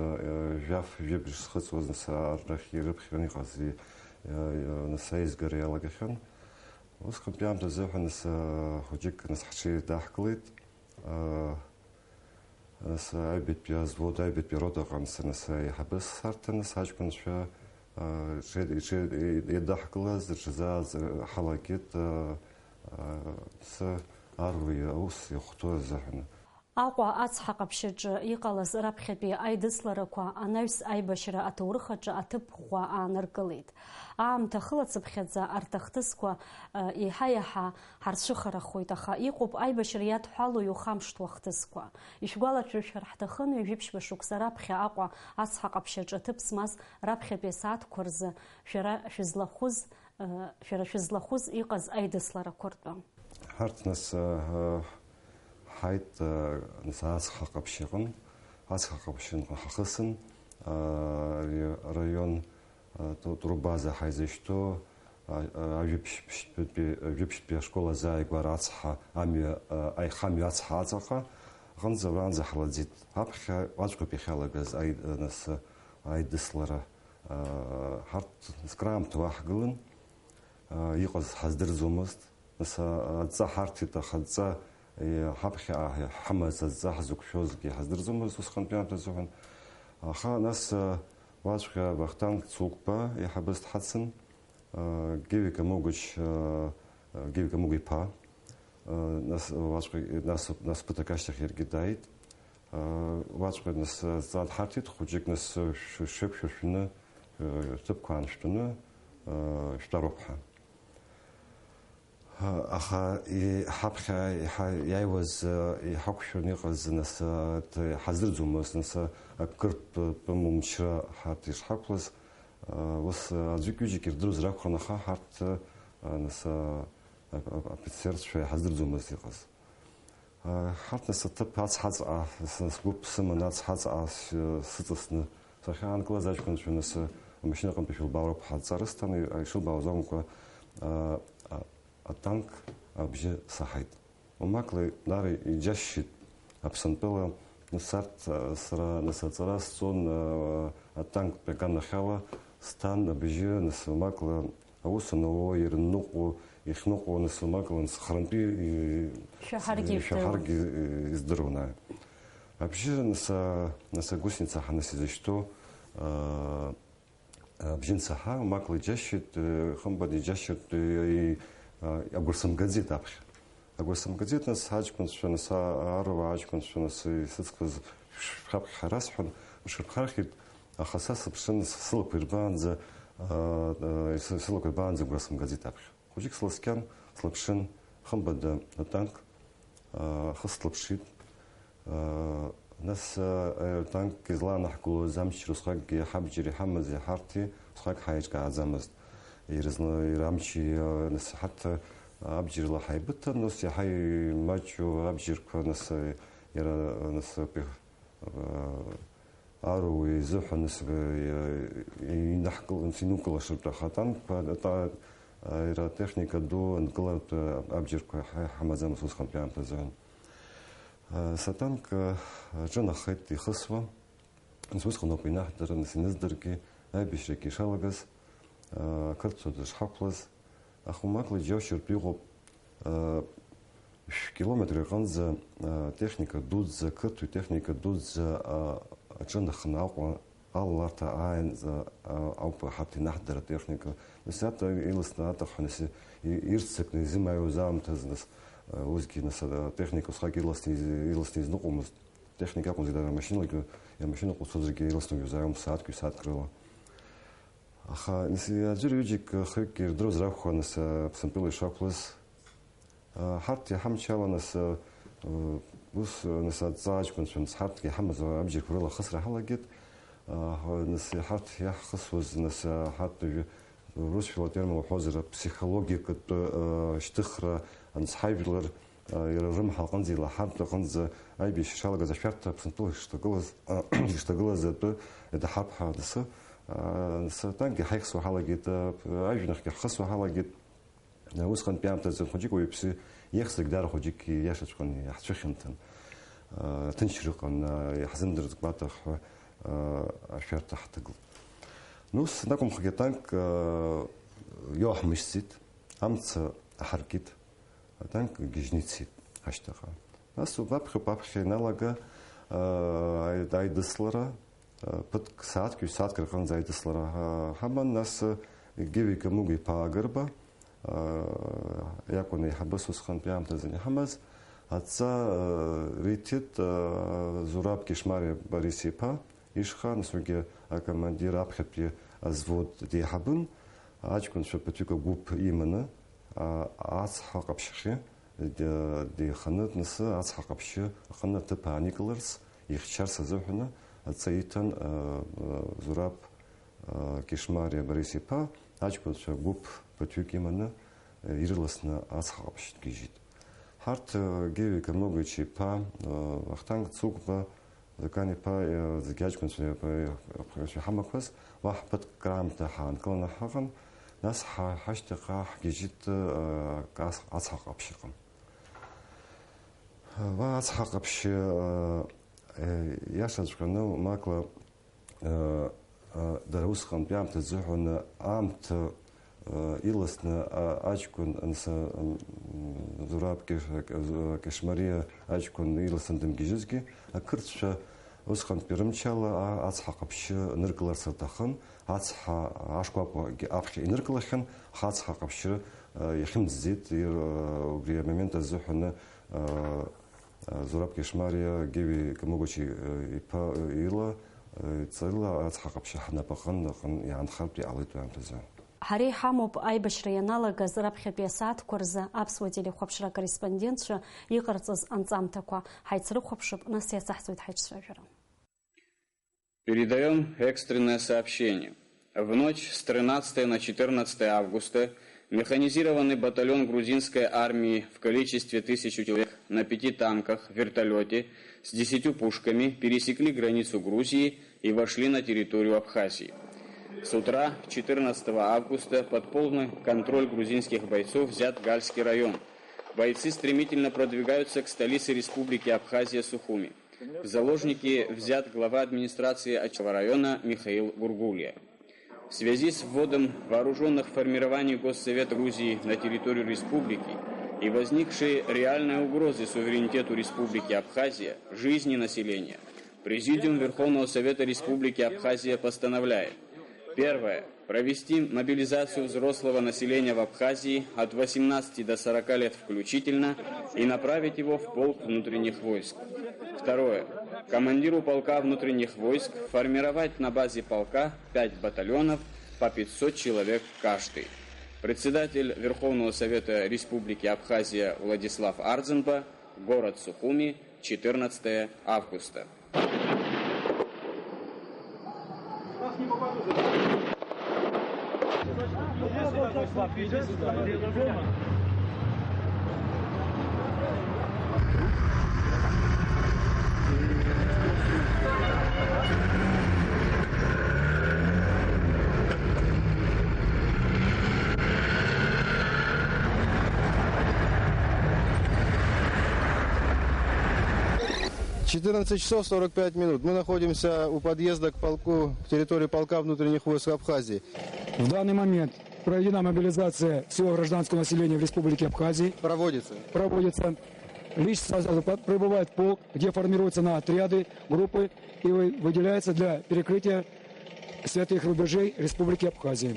жәаф, жәибжь зхыҵуаз нас арахь ирыԥхьон иҟаз, и-, нас аизгара иалагахьан. Усҟантәи аамҭазы ҳәа нас хәыҷык нас ҳҽеидаҳкылеит. Нас аҩбатәи азвод, аҩбатәи арота аҟны нас аиҳабыс ҳарҭан, нас аҷкәынцәа, а, иҽеи-, иҽеи-, еидаҳкылаз, рҽазааз, а, ҳалагеит, а, а, сы аруаҩы аус иахәҭоу азыҳәан. Аҟәа ацҳа ҟаԥшьаҿы иҟалаз раԥхьатәи аидысларақәа анаҩс аибашьра аҭоурых аҿы аҭыԥ ӷәӷәа ааныркылеит. Аамҭа хылацыԥхьаӡа арҭ ахҭысқәа, а, еиҳа-еиҳа ҳарцәыхарахоит, аха иҟоуп аибашьра иадҳәалоу иухамышҭуа ахҭысқәа. Ишәгәалашәыршәар ҳҭахын, ҩажәи ԥшьба шықәса раԥхьа Аҟәа ацҳа ҟаԥшьаҿы аҭыԥ змаз раԥхьатәи асааҭқәа рзы шәара шәызлахәыз, э, шәара шәызлахәыз иҟаз аидысларақәа ртәы. Ҳарҭ нас, э, ҳаит, э, нас ацҳа ҟаԥшь иҟын, ацҳа ҟаԥшь аҟны ҳахысын, э, ари араион Ту-, Турбаза ҳаизышьҭоу, а, а, ажәабжь-, бжьтәи, ажәабжьтәи ашкол азааигәара ацҳа амҩа, а, аихамҩа ацҳа аҵаҟа, аҟынӡа уаанӡа ҳлаӡит. Аԥхьа уаҵәҟьоуп иахьалагаз аи-, а, нас, а, аидыслара. А, ҳарҭ зкраамҭа уа ҳгылан, а, иҟаз ҳаздырӡомызт. Нас, а, адҵа ҳарҭеит, аха адҵа, е, ҳаԥхьа ҳамаз адҵа ҳзықәшәозгьы ҳаздырӡомызт усҟантәи аамҭазы ҳәан. Аха нас, а, уаҵәҟьа Вахтанг Цугба иаҳабыс дҳацын, а, Геви Камугыч, а, а, Геви Камуга иԥа, а, нас, уаҵәҟьа, нас, нас ԥыҭрак ашьҭахь иаргьы дааит. А, уаҵәҟьа нас, а, адҵа дҳарҭеит, хәыҷык нас, а, шә-, шәықәшәыршәны, а, рҭыԥқәа ааншәтәаны, а, шәтәароуп ҳәа. Аха и-, ҳаԥхьа иҳа-, иааиуаз, э, иҳақәшәаны иҟаз, нас, э, т-, ҳаздырӡомызт, нас, э, акыр тә-, тәым умчра ҳарҭ ишҳақәлаз, э, ус, э, аӡәык-ҩыџьак ирдыруазар акәхон, аха ҳарҭ, э, нас, э, ап-, ап-, афицерцәа иҳаздырӡомызт иҟаз. Ҳарҭ нас аҭыԥ ацҳаҵаҟа, сгәы сыманы ацҳаҵаҟа сыҵасны сахьаанкылаз аҷкәынцәа нас амашьынаҟынтәи шәылбаауроуп ҳәа адҵа рысҭан, ишылбаауаз акәымкәа, а, а, атанк абжьы саҳаит. Уамакла даара иџьасшьеит Аԥсынтәыла, нас арҭ, а, сара нас аҵара сҵон, а, атанктәи аганахьала сҭан абжьы, нас уамакла Аус анауа, ирныҟәо, ихныҟәо, нас уамак лан схрантәи, э, Шәаҳаргьы ишәаҳаргьы, э, издыруан, ааи. Абжьы, нас, а, нас агәсҭеит саҳаны сизышьҭоу, а, абжьы ансаҳа, уамак лыџьасшьеит, э, хымԥада иџьасшьеит, э, и-, а, агәра сымгаӡеит аԥхьа. Агәра сымгаӡеит, нас, аҷкәынцәа, нас, а-, аруаа аҷкәынцәа, нас, исыцқәаз шәаԥхьа расҳәан, рҽырԥхархьеит, аха са сыԥшын, сылақәа ирбаанӡа, а, а, сы-, сылақәа ирбаанӡа агәра сымгаӡеит аԥхьа. Хәыҷык сласкьан, слаԥшын, хымԥада атанк, а, ахы слаԥшит. Нас, а, атанк излаанаҳкылоз амчра усҟакгьы ҳабџьар иҳамази ҳарҭи усҟак ҳаиҿкааӡамызт. Ирызна-, ир-, амчи, а, нас ҳарҭ, а, абџьарла ҳаибыҭан, нас иаҳа имаҷу абџьарқәа, нас, а, иара, а, нас, а, пи-, а, аруаҩы изыҳәан, нас, а, инаҳкыл-, инукылашартә аха атанкқәа, ата-, а, иара атехника ду анкылартә абџьарқәа ҳа-, ҳамаӡамызт усҟантәи аамҭазы. Сатанк аҿынахеит ихысуа, нас усҟаноуп инаҳдырын, нас иныздаргьы, аибашьрагьы ишалагаз, ақырҭцәа дышҳақәлаз, ахәмакла џьоушьартә иҟоуп, шә-километр рҟынӡа, техника дуӡӡа, қырҭтәи техника дуӡӡа, аҿынахны Аҟәа Алаларҭа ааинӡа, а, ауп ҳарҭ инаҳдара атехника. Нас иаҭа иласны аҭахҳәа, нас и-, ирццакны изымааиуаз аамҭазы, нас, а, усгьы, нас, а, техника усҟак иласны из-, иласны изныҟәомызт. Техника акәымзар, дара амашьынагьы, амашьына ҟәыцуазаргьы иласны уҩызаауам сааҭк, ҩ-сааҭк рыла. Аха, нас, аӡәыр ҩыџьак, хҩыкгьы ирдыруазар акәхарын, нас, а, Аԥсынтәыла ишақәлаз, Ҳарҭ иҳамчала, нас, ус, нас, адҵа аҷкәынцәа, нас, ҳарҭгьы иҳамаз абџьарқәа рыла ахысра ҳалагеит. Нас, ҳарҭ иаҳхысуаз, нас, ҳарҭ уажәы, урысшәала атермин уҳәозар, аԥсихологиакатә шьҭыхра, нас, ҳажәлар, иара рымҳа аҟынӡа, илаҳартә аҟынӡа аибашьра шалагаз, ашәарҭа Аԥсынтәыла ишҭагылаз, ишҭагылаз атәы иадаҳап ҳәа, нас, нас, атанкгьы ҳаихсуа ҳалагеит, ажәҩанахьгьы ҳхысуа ҳалагеит. Усҟантәи аамҭазы хәыҷык уаҩԥсы иахьӡагь даара хәыҷык иашаҵәҟьаны иаҳцәыхьанҭан, ҭынчра ыҟан, иаҳзымдырӡ гәаҭах ҳәа ашәарҭа ҳҭыгылт. Нас, анакәымхагьы атанк иоуҳмышьҭӡеит, амца аҳаркит, атанк гьежьны ицеит ашьҭахьҟа. Нас убаԥхьоуп аԥхьа иналага аидыслара, Ԥыҭк, сааҭк, ҩ-сааҭк рҟынӡа аидыслара ҳаман, нас Геви Камыгә-иԥа Агрба иакәын аиҳабыс усҟантәи аамҭазын иҳамаз, адҵа риҭеит Зураб Кешмариа Борис-иԥа ишҟа, нас уигьы акомандир аԥхьатәи азвод деиҳабын, аҷкәынцәа ԥыҭҩык агәыԥ иманы ацҳа ҟаԥшьахьы деиханы, нас ацҳа ҟаԥшьы аҟны аҭыԥ ааникыларц, ихьчарц азыҳәаны адҵа иҭан Зураб Кешмариа Борис-иԥа, аҷкәынцәа гәыԥ ԥыҭҩык иманы ирыласны ацҳа ҟаԥшь дгьежьит. Ҳарҭ Геви Камыгәич-иԥа, Вахтанг Цыгәба, Закан-иԥа, зегь аҷкәынцәа иҳамақәаз, уа ҳԥыҭк раамҭа ҳаанкыланы ҳаҟан, нас ҳа-, ҳашьҭахьҟа ҳгьежьит, ас-, ацҳа ҟаԥшь ыҟан. Уа ацҳа ҟаԥшь, иашаҵәҟьаны, Макла, дара усҟантәи аамҭа азыҳәан аамҭа иласны аҷкәын, Зураб Кеш-, Кешмариа аҷкәын иласны дымгьежьызгьы, ақырҭцәа усҟантәи рымчала ацҳа ҟаԥшьы ныркыларц рҭахын, ацҳа ашкәакәагьы аԥхьа иныркылахьан, аха ацҳа ҟаԥшьы иахьымӡӡеит, убри амомент азыҳәаны Зураб Кешмариа Геви Камыгәачи иԥа ила, ҵарыла ацҳа ҟаԥшьы ҳнапаҟын аҟын иаанхартә иҟалеит уи аамҭазы. Ҳара иҳамоуп аибашьра ианалагаз раԥхьатәи асааҭқәа рзы аԥсуа телехәаԥшра акорреспондентцәа иҟарҵаз анҵамҭақәа. Ҳаицрыхәаԥшып, нас иацаҳҵоит ҳаиҿцәажәара. Передаём экстренное сообщение. В ночь с тринадцатого на четырнадцатое августа механизированный батальон грузинской армии в количестве тысячу человек на пяти танках, вертолёте с десятью пушками пересекли границу Грузии и вошли на территорию Абхазии. С утра четырнадцатого августа под полный контроль грузинских бойцов взят Гальский район. Бойцы стремительно продвигаются к столице Республики Абхазия Сухуми. В заложники взят глава администрации Ачинского района Михаил Гургулия. В связи с вводом вооружённых формирований Госсовета Грузии на территорию республики и возникшей реальной угрозы суверенитету Республики Абхазия, жизни населения, Президиум Верховного Совета Республики Абхазия постановляет: первое. Провести мобилизацию взрослого населения в Абхазии от восемнадцати до сорока лет включительно и направить его в полк внутренних войск. Второе. Командиру полка внутренних войск формировать на базе полка пять батальонов по пятьсот человек каждый. Председатель Верховного Совета Республики Абхазия Владислав Ардзинба, город Сухуми, четырнадцатое августа. Четырнадцать часов сорок пять минут. Мы находимся у подъезда к полку, к территории полка внутренних войск Абхазии. В данный момент проведена мобилизация всего гражданского населения в Республике Абхазии. Проводится. Проводится. Лично сразу по-, прибывает полк, где формируются на отряды, группы и вы-, выделяется для перекрытия святых рубежей Республики Абхазия.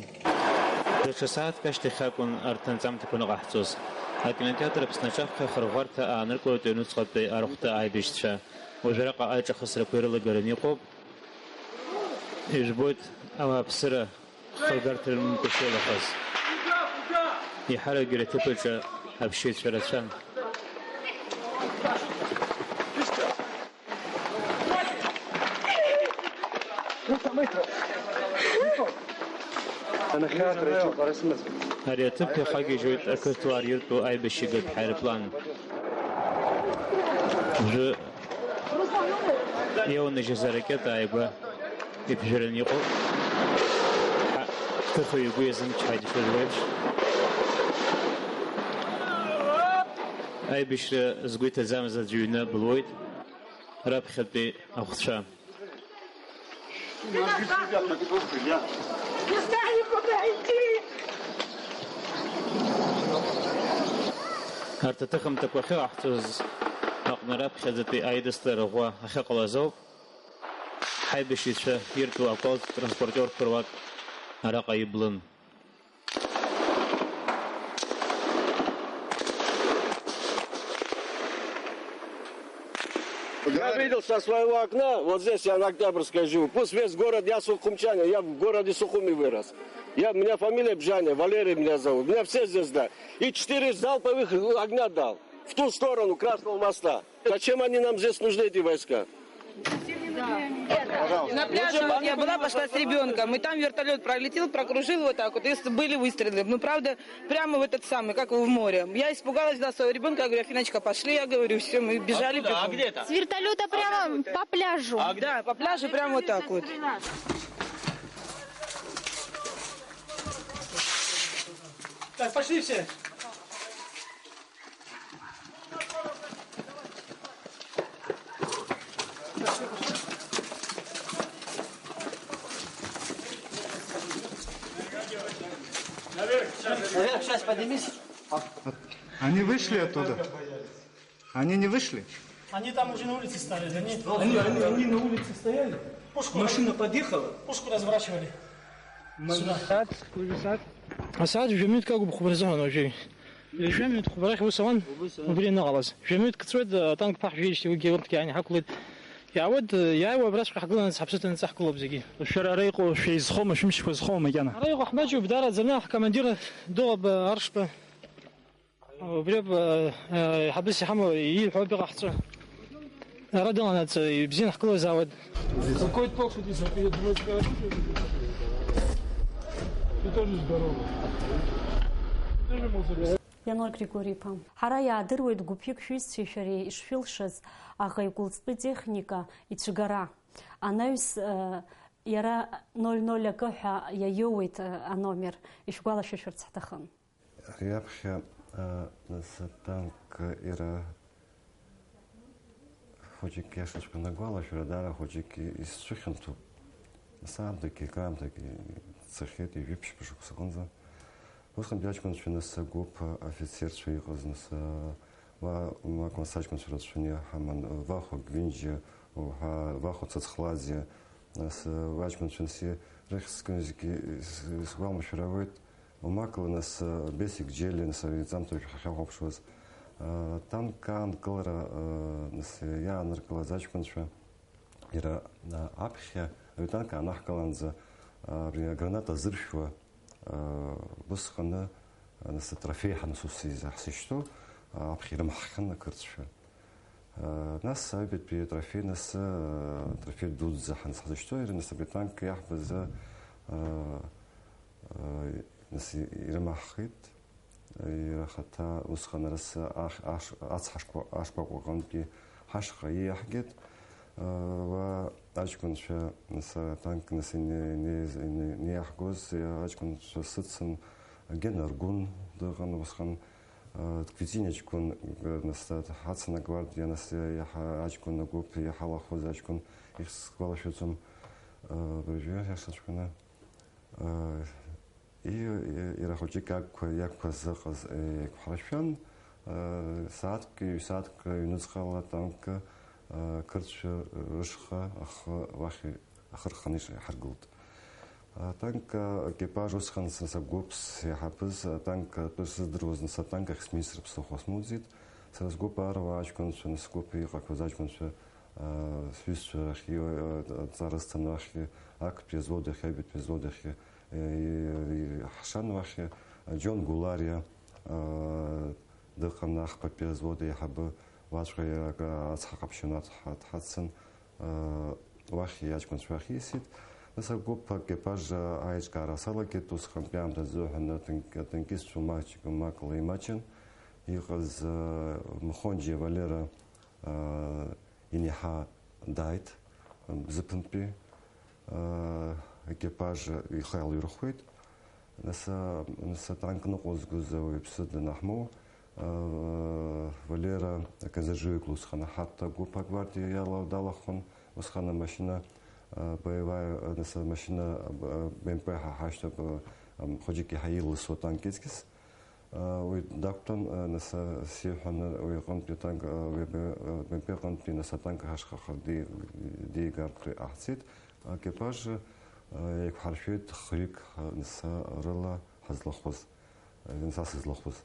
Даҽа сааҭк ашьҭахь акәын арҭ анҵамҭақәа аныҟаҳҵоз. Акинотеатр Аԥсны аҿаԥхьа ахырӷәӷәарҭа ааныркылоит ҩнуҵҟатәи арахәҭа аибашьцәа. Уажәраҟа аиҿахысрақәа ирылагараны иҟоуп. Ижәбоит ауааԥсыра хыргарҭа рымамкәа ишеилахаз. Еиҳаракгьы рыҭыԥ аҿы аԥшьаҩцәа рацәан. Ари аҭыԥ иахагьежьуеит ақырҭуаа риртәу аибашьыгатә ҳаирплан. Уажәы иаунажьыз аракета ааигәа иԥжәараны иҟоуп. Ҳа, ҳҭыхҩы игәы иазымчҳаит ишыжәуеиԥш. Аибашьра згәы иҭаӡамыз аӡә иҩны былуеит раԥхьатәи ахәцәа. Арҭ аҭыхымҭақәа ахьыҟаҳҵоз аҟны раԥхьаӡатәи аидыслара ӷәӷәа ахьыҟалаз ауп. Ҳаибашьыҩцәа иртәу акәалӡ транспортиорқәа руак араҟа иблын. Я видел со своего окна, вот здесь я на Октябрьской живу, пусть весь город, я сухумчанин, я в городе Сухуми вырос. Я, у меня фамилия Бжаня, Валерий меня зовут, меня все здесь знают. И четыре залповых огня дал в ту сторону Красного моста. Зачем они нам здесь нужны, эти войска? На пляже вот я была, пошла с ребенком, и там вертолет пролетел, прокружил вот так вот, и были выстрелы. Ну, правда, прямо в этот самый, как в море. Я испугалась, да, своего ребенка, я говорю: «Афиночка, пошли», я говорю, все, мы бежали. Откуда? А где это? С вертолета прямо по пляжу. А где? Да, по пляжу прямо вот так вот. Так, пошли все. Наверх, сейчас поднимись. Они вышли оттуда? Они не вышли? Они там уже на улице стояли. Они, они, они, они на улице стояли? Пушку, Машина подъехала? Пушку разворачивали. Сюда. Асааҭ жәа-минуҭк агуп хәба рзыҳәан уажәы. Жәа-минуҭ хәба рахь ус ауан, убри аныҟалаз. Жәа-минуҭк ҵуеит, атанк ԥаҳжәеижьҭеи уигьы урҭгьы ааины ҳақәлеит. Иаауеит, иааиуа абраҵәҟьа ҳгыланаҵ ҳаԥсы ҭанаҵы ҳгылоуп зегьы. Шәара ара иҟоу шәеизхоума, шәымшқәа зхоума макьана? Ара иҟоу ҳмаҷуп, даараӡаны ҳкомандир Доӷба Аршба. Убри ауп, э, э, ҳабыс иҳамоу, ииҳәо ауп иҟаҳҵо. Ара дыҟанаҵ, ибзианы ҳгылазаауеит. Какой толк, что ты за-, я думаю, тебя оружие заберу. Ты тоже здоровый. Ты тоже мог записать. Иануар Григори-иԥа. Ҳара иаадыруеит гәыԥҩык шәҩызцәеи шәареи ишшәылшаз аӷа икәылҵтәы техника ицәгара. Анаҩс, э, иара ноль ноль акы ҳәа иаиоуеит, э, аномер. Ишәгәалашәыршәарц ҳҭахын. Ари аԥхьа, аа, нас атанк иара хәыҷык иашаҵәҟьаны агәалашәара даара хәыҷык исцәыхьанҭоуп. Нас аамҭагьы, акраамҭагьы цахьеит, ҩажәи ԥшьба шықәса аҟынӡа. Усҟантәи аҷкәынцәа нас агәыԥ афицерцәа иҟаз, нас, аа, уа, уа, нас аҷкәынцәа рацәаны иҳаман, Вахо Гвинџьиа, уҳәа, Вахо Цацхладзе, нас, аа, аҷкәынцәа, нас, рыхьӡ згьы ис-, исгәалашәар ауеит. Умакла, нас, Бесик Џьелиа, нас, ари иҵамҭа ҳахьахәаԥшуаз, танк аанкылара, нас, иааныркылаз аҷкәынцәа, иара, аԥхьа аҩ-танк аанаҳкылаанӡа, абри аграната зыршәуа, убысҟаны, нас, атрофеи ҳанасу сиза-, ҳзышьҭоу, аԥхьа ирымаҳххьан ақырҭцәа. Нас аҩбатәи атрофеи, нас, атрофеи дуӡӡа ҳанс-, ҳзышьҭоу, иара, нас, абри атанк иаҳбаз, нас, ирымаҳхит, иара ахаҭа усҟан арыс ахь-, аш-, ацҳашқәа, ашкәакәа аҟынтәи ҳашҟа ииаҳгеит. Уа аҷкәынцәа, нас, атанк, нас, ине-, ине-, ине-, инеиаҳгоз, аҷкәынцәа сыцын, Гена Аргәын дыҟан усҟан, Квитиниа ҷкәын, нас, ҳацын агвардиа, нас, иаҳа аҷкәын агәыԥ, иаҳалахәыз аҷкәын, ихьӡ сгәалашәаӡом, абыржәы иашаҵәҟьаны. И-, и-, иара хәыҷык агқәа иақәқәаз ыҟаз еиқәҳаршәан, сааҭк, ҩ-сааҭк ҩнуҵҟала атанк, ақырҭцәа рышҟа ахы уахь ахы рханы иҳаргылт. Атанк, а, екипаж усҟан са сагәыԥс иаҳабыз атанк атәы сыздыруаз, нас атанк ахь сминистр ԥсыхәа смоуӡеит. Сара сгәыԥ аарла аҷкәынцәа, нас сгәыԥ иҟақәаз аҷкәынцәа, а, сҩызцәа ахь, а, аҵара зҭаны ахь, актәи азвод ахь, аҩбатәи азвод ахь, а, и-, и-, ҳшан уахь, а, Џьон Гулариа, а, дыҟан, ахԥатәи азвод аиҳабы, уаҵәҟьа иара акы ацҳа ҟаԥшьаны дҳа-, дҳацын, аа, уахь иаҷкәынцәа уахь исит. Нас агәыԥ аекипаж аиҿкаара салагеит, усҟантәи аамҭазы ҳәа атанк-, атанкистцәа маҷк-, макла имаҷын. Иҟаз, аа, Мхонџьиа Валера, аа, иниҳа дааит, Бзыԥынтәи, аа, екипаж ихы алирхәеит. Нас, аа, нас атанк ныҟәызгоз ауаҩԥсы данаҳмоу, аа, Валера Казаджиоглу усҟан ҳарҭ агәыԥ агвардиа иала далахәын, усҟан амашьына, аа, боевая, нас амашьына, аа, Б М П ҳа ҳашьҭоуп, аа, ам, хәыҷык иаҳа илысуа танк иҵкьыс. Уи дақәтәан, нас сиҳәаны уи аҟынтәи атанк, уи аб-, аб-, аҟынтәи нас атанк ашҟа ди-, дигартә иҟаҳҵеит. Аекипаж еиқәҳаршәеит хҩык, нас рыла ҳазлахәыз, нас сызлахәыз.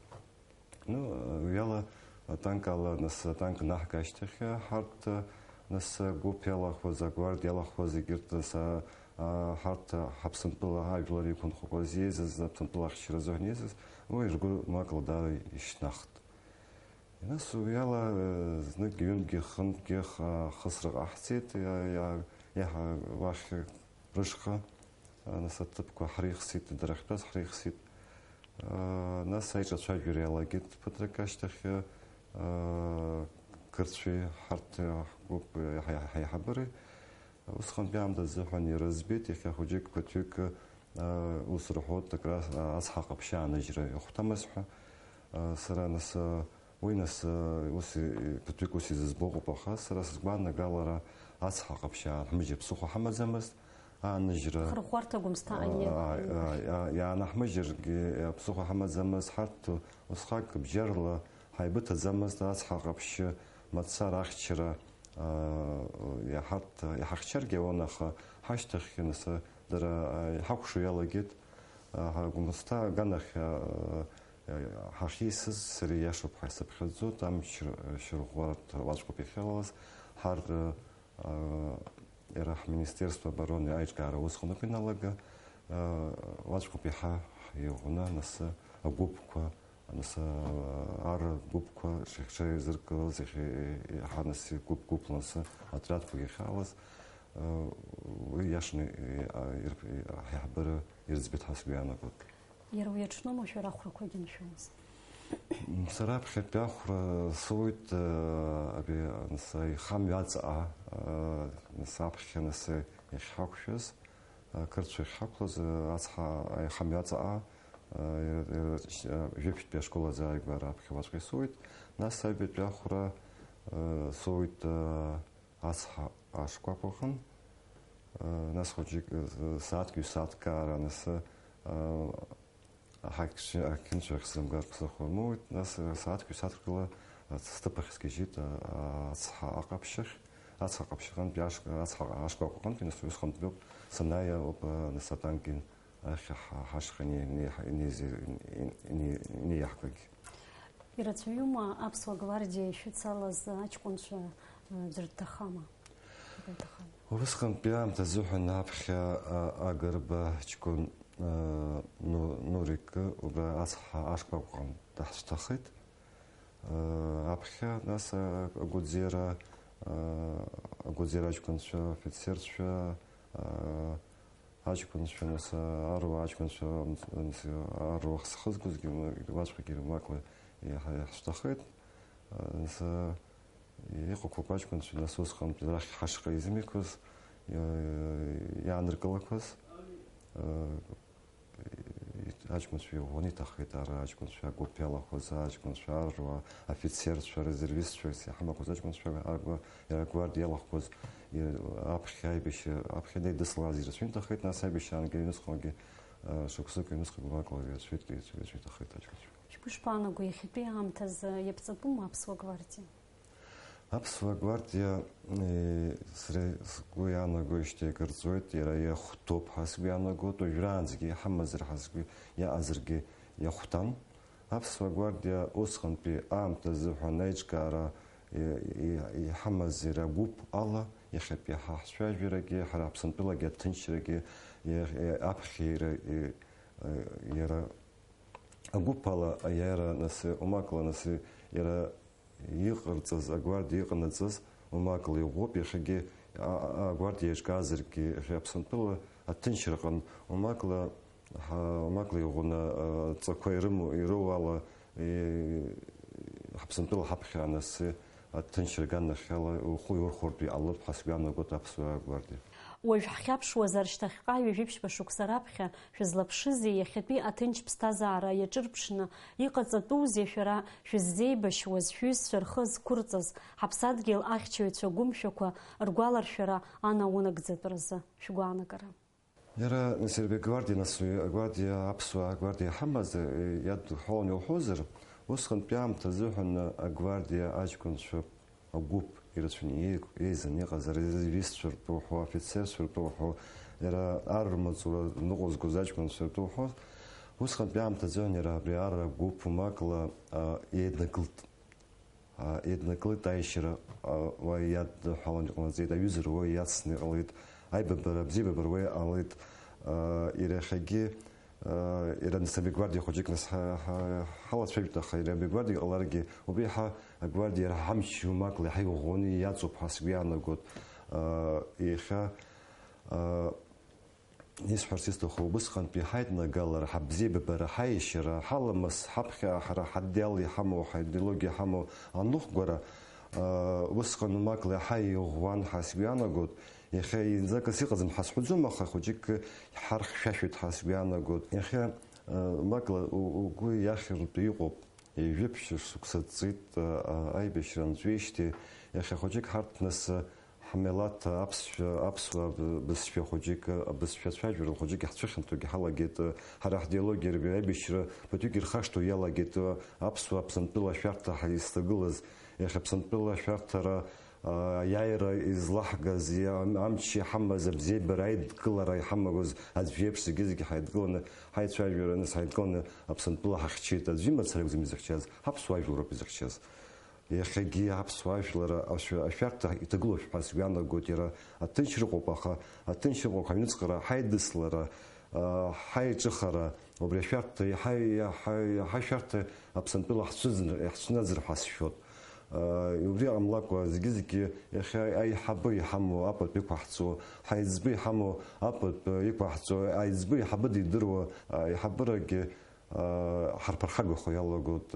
Ну, уи ала атанк ала, нас атанк наҳга ашьҭахь ҳарҭ, нас агәыԥ иалахәыз, агвардиа иалахәыз, егьырҭ, нас, а, ҳарҭ ҳаԥсынтәыла ажәлар иқәынхақәаз иеизыз, Аԥсынтәыла ахьчара азыҳәан иеизыз, уи ргәы макла даара ишьҭнахт. Нас уи ала, э, знык-ҩынтәгьы, хынтәгьы х-, хысра ҟаҳҵеит, иа-, иа-, иаҳа уахь рышҟа, а, нас аҭыԥқәа ҳрыхьзеит, дара ахьтәаз ҳрыхьзеит. А, нас аиҿацәажәара иалагеит ԥыҭрак ашьҭахь, а, қырҭцәеи ҳарҭ ҳгәыԥ ҳаи-, ҳаиҳабыреи. Усҟантәи аамҭа азыҳәан ирыӡбеит, иахьа хәыҷык ԥыҭҩык, а, ус рҳәоит, акраз, а, ацҳа ҟаԥшьы ааныжьра иахәҭамыз ҳәа. А, сара нас, а, уи нас, а, ус и-, ԥыҭҩык ус изызбо ыҟоуп, аха сара сызгәаанагалара ацҳа ҟаԥшьы аанҳмыжьыр ԥсыхәа ҳамаӡамызт, ааныжьра. Хырӷәӷәарҭа гәымсҭа а, ани-, а, а, а, иаанаҳмыжьыргьы, а, ԥсыхәа ҳамаӡамызт, ҳарҭ усҟак бџьарла ҳаибыҭаӡамызт, ацҳа ҟаԥшьы мацара ахьчара, а, иаҳарҭ-, иаҳахьчаргьы ауан, аха ҳашьҭахьгьы нас, а, дара, а, иҳакәшо иалагеит, а, ҳа-, гәымсҭа аганахь, а, а, ҳахьисыз сара ииашоуп ҳәа исыԥхьаӡоит, амч р-, шьырӷәӷәарҭа уаҵәҟьоуп иахьалалаз, ҳар, а, иара ҳминистерство обороны аиҿкаара усҟаноуп иналага, а, уаҵәҟьоуп иаҳа ҳиӷәӷәаны, нас агәыԥқәа, нас, а, ар гәыԥқәа шеихшеизыркылаз, иахьа, иаҳа нас гәыԥ-гәыԥла нас отрядқәа иахьалаз, а, уи иашаны, а, ир-, ҳаиҳабыра ирыӡбеит ҳәа сгәы иаанагоит. Иара уи аҽноума шәара ахәрақәагьы аншәомызт? Сара аԥхьатәи ахәра соуит, э, абри, анс-, аихамҩа аҵаҟа, э, нас аԥхьа нас иахьҳақәшәаз, э, қырҭцәа иахьҳақәлаз, э, ацҳа аихамҩа аҵаҟа, э, э, э, жәиԥшьтәи ашкол азы ааигәара аԥхьа уаҵәҟьа исоуит. Нас аҩбатәи ахәра, э, соуит, э, ацҳа ашкәакәаҟын, э, нас хәыҷык, э, сааҭк, ҩ-сааҭк аара анысы, э, аҳақьчы-, аҳақьымцәа ахь сымгар ԥсыхәа рмоуит, нас, э, сааҭк, ҩ-сааҭк рыла, э, сҭыԥ ахь сгьежьит, э, ацҳа аҟаԥшьахь, ацҳа аҟаԥшьаҟынтәи ашк-, ацҳа ашкәакәаҟынтәи, нас усҟантәи ауп санааи ауп, э, нас атанк ахь ҳа-, ҳашҟа ине-, ине-, ине-, ине-, ине-, инеиаҳгагьы. Ирацәаҩума аԥсуа гвардиа ишәыцалаз аҷкәынцәа, э, ӡәыр дҭахама? Ӡәыр дҭахама? Усҟантәи аамҭа азыҳәан аԥхьа, а, Агрба ҷкәын, а, Ну-, Нурик убра ацҳа ашкәакәаҟны даҳцәҭахеит. А, аԥхьа нас, а, агәыӡера, а, агәыӡера аҷкәынцәа, афицерцәа, а, аҷкәынцәа, нас, аруаа аҷкәынцәа, нас, аруаа ахьсхызгозгьы, уаҵәҟьагьы рмакла иаҳ-, иаҳшьҭахеит. Нас, иҟақәоуп аҷкәынцәа, нас, усҟантәи рахь ҳашҟа изымҩақәаз, иа-, иааныркылақәаз, аҷкәынцәа иӷәӷәаны иҭахеит, ара аҷкәынцәа агәыԥ иалахәыз аҷкәынцәа, аруаа, афицерцәа, резервистцәа, иҳамақәаз аҷкәынцәа, агәа-, агвардиа иалахәыз, и-, аԥхьа аибашьра, аԥхьа днеидыслаз ирацәаны иҭахеит, нас аибашьраангьы аҩныҵҟагьы, а, шықәсык, ҩнуҵҟагьы макла ирацәаҩит, ирацәаҩ-, ирацәаҩ иҭахеит аҷкәынцәа. Шәгәышԥаанаго, иахьатәи аамҭазы иаԥҵатәума аԥсуа гвардиа? Аԥсуа гвардиа, э, сара сгәы иаанагоижьҭеи акыр ҵуеит, иара иахәҭоуп ҳәа сгәы иаанагоит, уажәраанӡагьы иҳамазар ҳәа сгәы иаазаргьы иахәҭам. Аԥсуа гвардиа усҟантәи аамҭа азыҳәан аиҿкаара, э, э, иҳамаз иара гәыԥ ала, иахьатәи ҳа ҳцәажәарагьы, ҳара ҳаԥсынтәылагьы аҭынчрагьы, э, э, аԥхьа иара, э, э, иара агәыԥ ала, иара нас, умакла нас, иара иҟарҵаз, агвардиа иҟанаҵаз, умакла иӷәӷәоуп, иахьагьы а-, а-, агвардиа еиҿкаазаргьы, иахьа Аԥсынтәыла аҭынчраҟын, умакла, ҳа-, умакла иӷәӷәаны, а, ҵақәа ирымоу, ироуала, и-, Ҳаԥсынтәыла ҳаԥхьа анасы аҭынчра аганахьала ухы иурхәыртә иҟалоит ҳәа сгәы иаанагоит аԥсуа гвардиа. Уажә ҳхьаԥшуазар шьҭахьҟа ҩажәи ԥшьба шықәса раԥхьа, шәызлаԥшызеи иахьатәи аҭынч ԥсҭазаара иаҿырԥшны, иҟаҵатәузеи шәара шәыззеибашьуаз шәҩызцәа рхы зқәырҵаз, ҳаԥсадгьыл ахьчаҩцәа гәымшәақәа ргәаларшәара анаунагӡатәразы шәгәаанагара? Иара, нас, иара агвардиа, нас, уи агвардиа, аԥсуа агвардиа ҳамаз, э, иадҳәалан иуҳәозар, усҟантәи аамҭа азыҳәан агвардиа аҷкәынцәа агәыԥ ирацәаны иеик-, еизаны иҟаз, арезервистцәа ртәы уҳәо, афицерцәа ртәы уҳәо, иара ар рмаҵура ныҟәызгоз аҷкәынцәа ртәы уҳәо, усҟантәи аамҭазы иара абри ар агәыԥ умакла, а, еиднакылт. А, еиднакылт аишьара, а, уа иадҳәалан иҟалҵеит, аҩызара уа иацны иҟалеит, аибабара, абзиабабара уа иҟалеит, а, иара иахьагьы Иара нас абри гвардиа хәыҷык нас ҳа-, ҳа-, ҳалацәажәеит, аха иара абри гвардиа иҟаларгьы, убри ҳа-, агвардиа иара ҳамч иумакла иаҳа иӷәӷәаны иаҵоуп ҳәа сгәы иаанагоит. Иахьа, исҳәарц исҭаху, убысҟантәи ҳаиднагалара, ҳабзиабабара, ҳаиашьара, ҳаламыс, ҳаԥхьа ҳара ҳадиал иҳамоу, ҳаидеологиа иҳамоу аныҟәгара, усҟан умакла иаҳа иӷәӷәан ҳәа сгәы иаанагоит. Иахьа зынӡакыс иҟаӡам ҳәа сҳәаӡом, аха хәыҷык ҳархьшәашәоит ҳәа сгәы иаанагоит. Иахьа, э, макла у-, угәы иахьыртәу иҟоуп. Ҩажәи ԥшьышықәса ҵит, э, э, аибашьра анҵәеижьҭеи, иахьа хәыҷык ҳарҭ нас, э, ҳмилаҭ аԥсшәа, аԥсуа бызшәа хәыҷык, э, абызшәа цәажәара хәыҷык иаҳцәыхьанҭоугьы ҳалагеит, э, ҳара ҳдеологиа аибашьра ԥыҭҩык ирхашҭуа иалагеит, э, аԥсуа Аԥсынтәыла ашәарҭа ҳаизҭагылаз, иахьа Аԥсынтәыла ашәарҭара Аиааира излаҳгаз, иа-, амч иҳамаз, абзиабара, аидкылара иҳамагоз аӡә иеиԥш зегьы-зегьы ҳаидкыланы, ҳаицәажәара аныс ҳаидкыланы Аԥсынтәыла ҳахьчеит. Аӡә имацара акәӡам изыхьчаз, ҳаԥсуа жәлароуп изыхьчаз. Иахьагьы аԥсуа ажәлар ашәа-, ашәарҭа иҭагылоуп ҳәа сгәы иаанагоит, иара аҭынч рыҟоуп, аха аҭынч ыҟоуп ҳаҩныҵҟала, ҳаидыслара, аа, ҳаиҿыхара, убри ашәарҭа, иаҳа, иаҳа, иаҳа ашәарҭа Аԥсынтәыла ҳцәыӡны, иаҳцәнаӡыр ҳәа сшәоит. Убри ҟамлакәа, зегьы-зегьы иахьа аиҳабы иҳамоу апатә иқәаҳҵо, ҳаиҵбы иҳамоу апатә иқәаҳҵо, аиҵбы аиҳабы дидыруа, аиҳабырагьы, ҳарԥырхагахо иалагоит,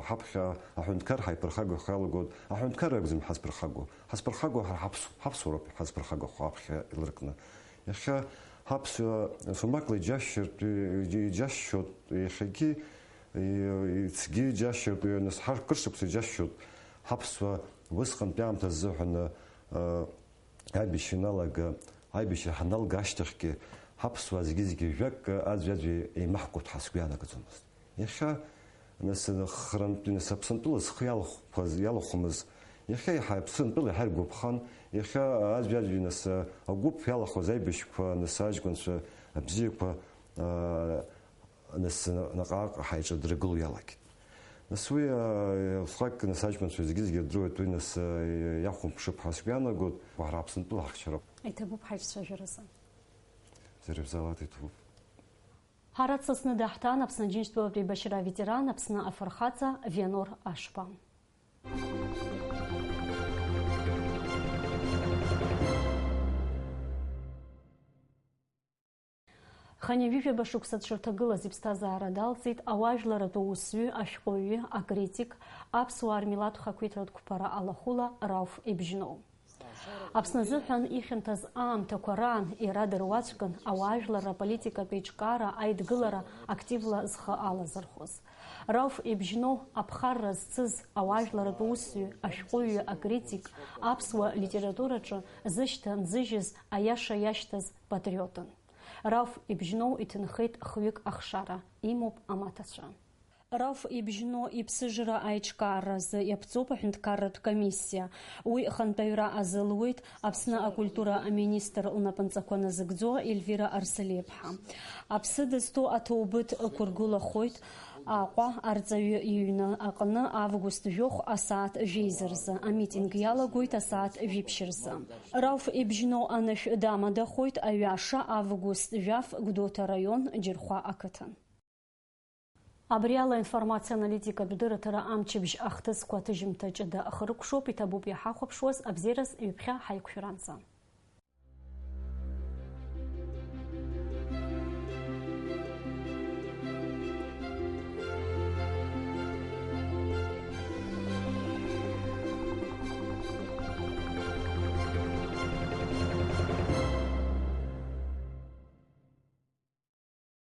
ҳаԥхьа аҳәынҭқар ҳаиԥырхагахо иалагоит, аҳәынҭқар ракәӡам ҳазԥырхаго, ҳазԥырхаго ҳара ҳаԥсу-, ҳаԥсуароуп ҳазԥырхагахо аԥхьа иларкны. Иахьа ҳаԥсуа сумакла иџьасшьартә, иџьасшьоит, иахьагьы, ицгьы иџьасшьартә, нас ҳар кыр шықәса иџьасшьоит. Ҳаԥсуа усҟантәи аамҭа азыҳәан, а, аибашьра иналага, аибашьра ҳаналга ашьҭахьгьы, ҳаԥсуаа зегьы-зегьы жәакгьы аӡәи-аӡәи еимаҳкуеит ҳәа сгәы иаанагаӡомызт. Иахьа, нас, хрантәи, нас, Аԥсынтәыла зхы иалхәаз, иалахәымыз, иахьа иаҳа Аԥсынтәыла иаҳа иргәаԥхан, иахьа аӡәи-аӡәи, нас, агәыԥ иалахәыз аибашьқәа, нас, аҷкәынцәа абзиақәа, а, нас, наҟ-ааҟ ҳаиҿадыргыло иалагеит. Нас уи, а, усҟак, нас, аҷкәынцәа зегьы-зегьы ирдыруеит, уи, нас, а, иахәамԥшып ҳәа сгәы иаанагоит, ҳара Аԥсынтәыла ҳахьчароуп. Иҭабуп ҳаиҿцәажәаразы. Зереԥсалаҭ иҭабуп. Ҳара дсасны даҳҭан Аԥсны Џьынџьтәылатә еибашьра аветеран, Аԥсны афырхаҵа Вианор Ашба. Хынҩажәижәаба шықәса дшырҭагылаз иԥсҭазаара далҵит ауаажәларатә усзуҩы, ашәҟәыҩҩы, акритик, аԥсуаа рмилаҭ хақәиҭратә қәԥара алахәыла Рауф Ибжьноу. Аԥсны азыҳәан ихьанҭаз аамҭақәа раан иара дыруаӡәкын ауаажәларра аполитикатә еиҿкаара аидгылара активла зхы алазырхәыз. Рауф Ибжьноу аԥхарра зцыз ауаажәларатә усзуҩ, ашәҟәыҩҩы, акритик, аԥсуа литератураҿы зышьҭа нзыжьыз, аиаша иашьҭаз патриотын. Рауф Ибжьноу иҭынхеит хҩык ахшара, имоуп амаҭацәа. Рауф Ибжьно иԥсыжра аиҿкааразы иаԥҵоуп аҳәынҭқарратә комиссиа. Уи хантәаҩра азылуеит Аԥсны акультура аминистр лнапынҵақәа назыгӡо Ельвира Арсалиаԥҳа. Аԥсы дызҭоу аҭоубыҭ ықәыргылахоит Аҟәа арҵаҩы иҩны аҟны август жәохә асааҭ жәеиза рзы. Амитинг иалагоит асааҭ жәиԥшь рзы. Рауф Ибжьно анышә дамадахоит аҩаша август жәаф Гәдоуҭа раион Џьырхәа ақыҭан. Абри ала информациа-аналитикатә дырраҭара амчыбжь ахҭысқәа аҭыжьымҭа ҷыда ахыркәшоуп, иҭабуп иҳахәаԥшуаз, абзиараз ҩаԥхьа ҳаиқәшәаранӡа.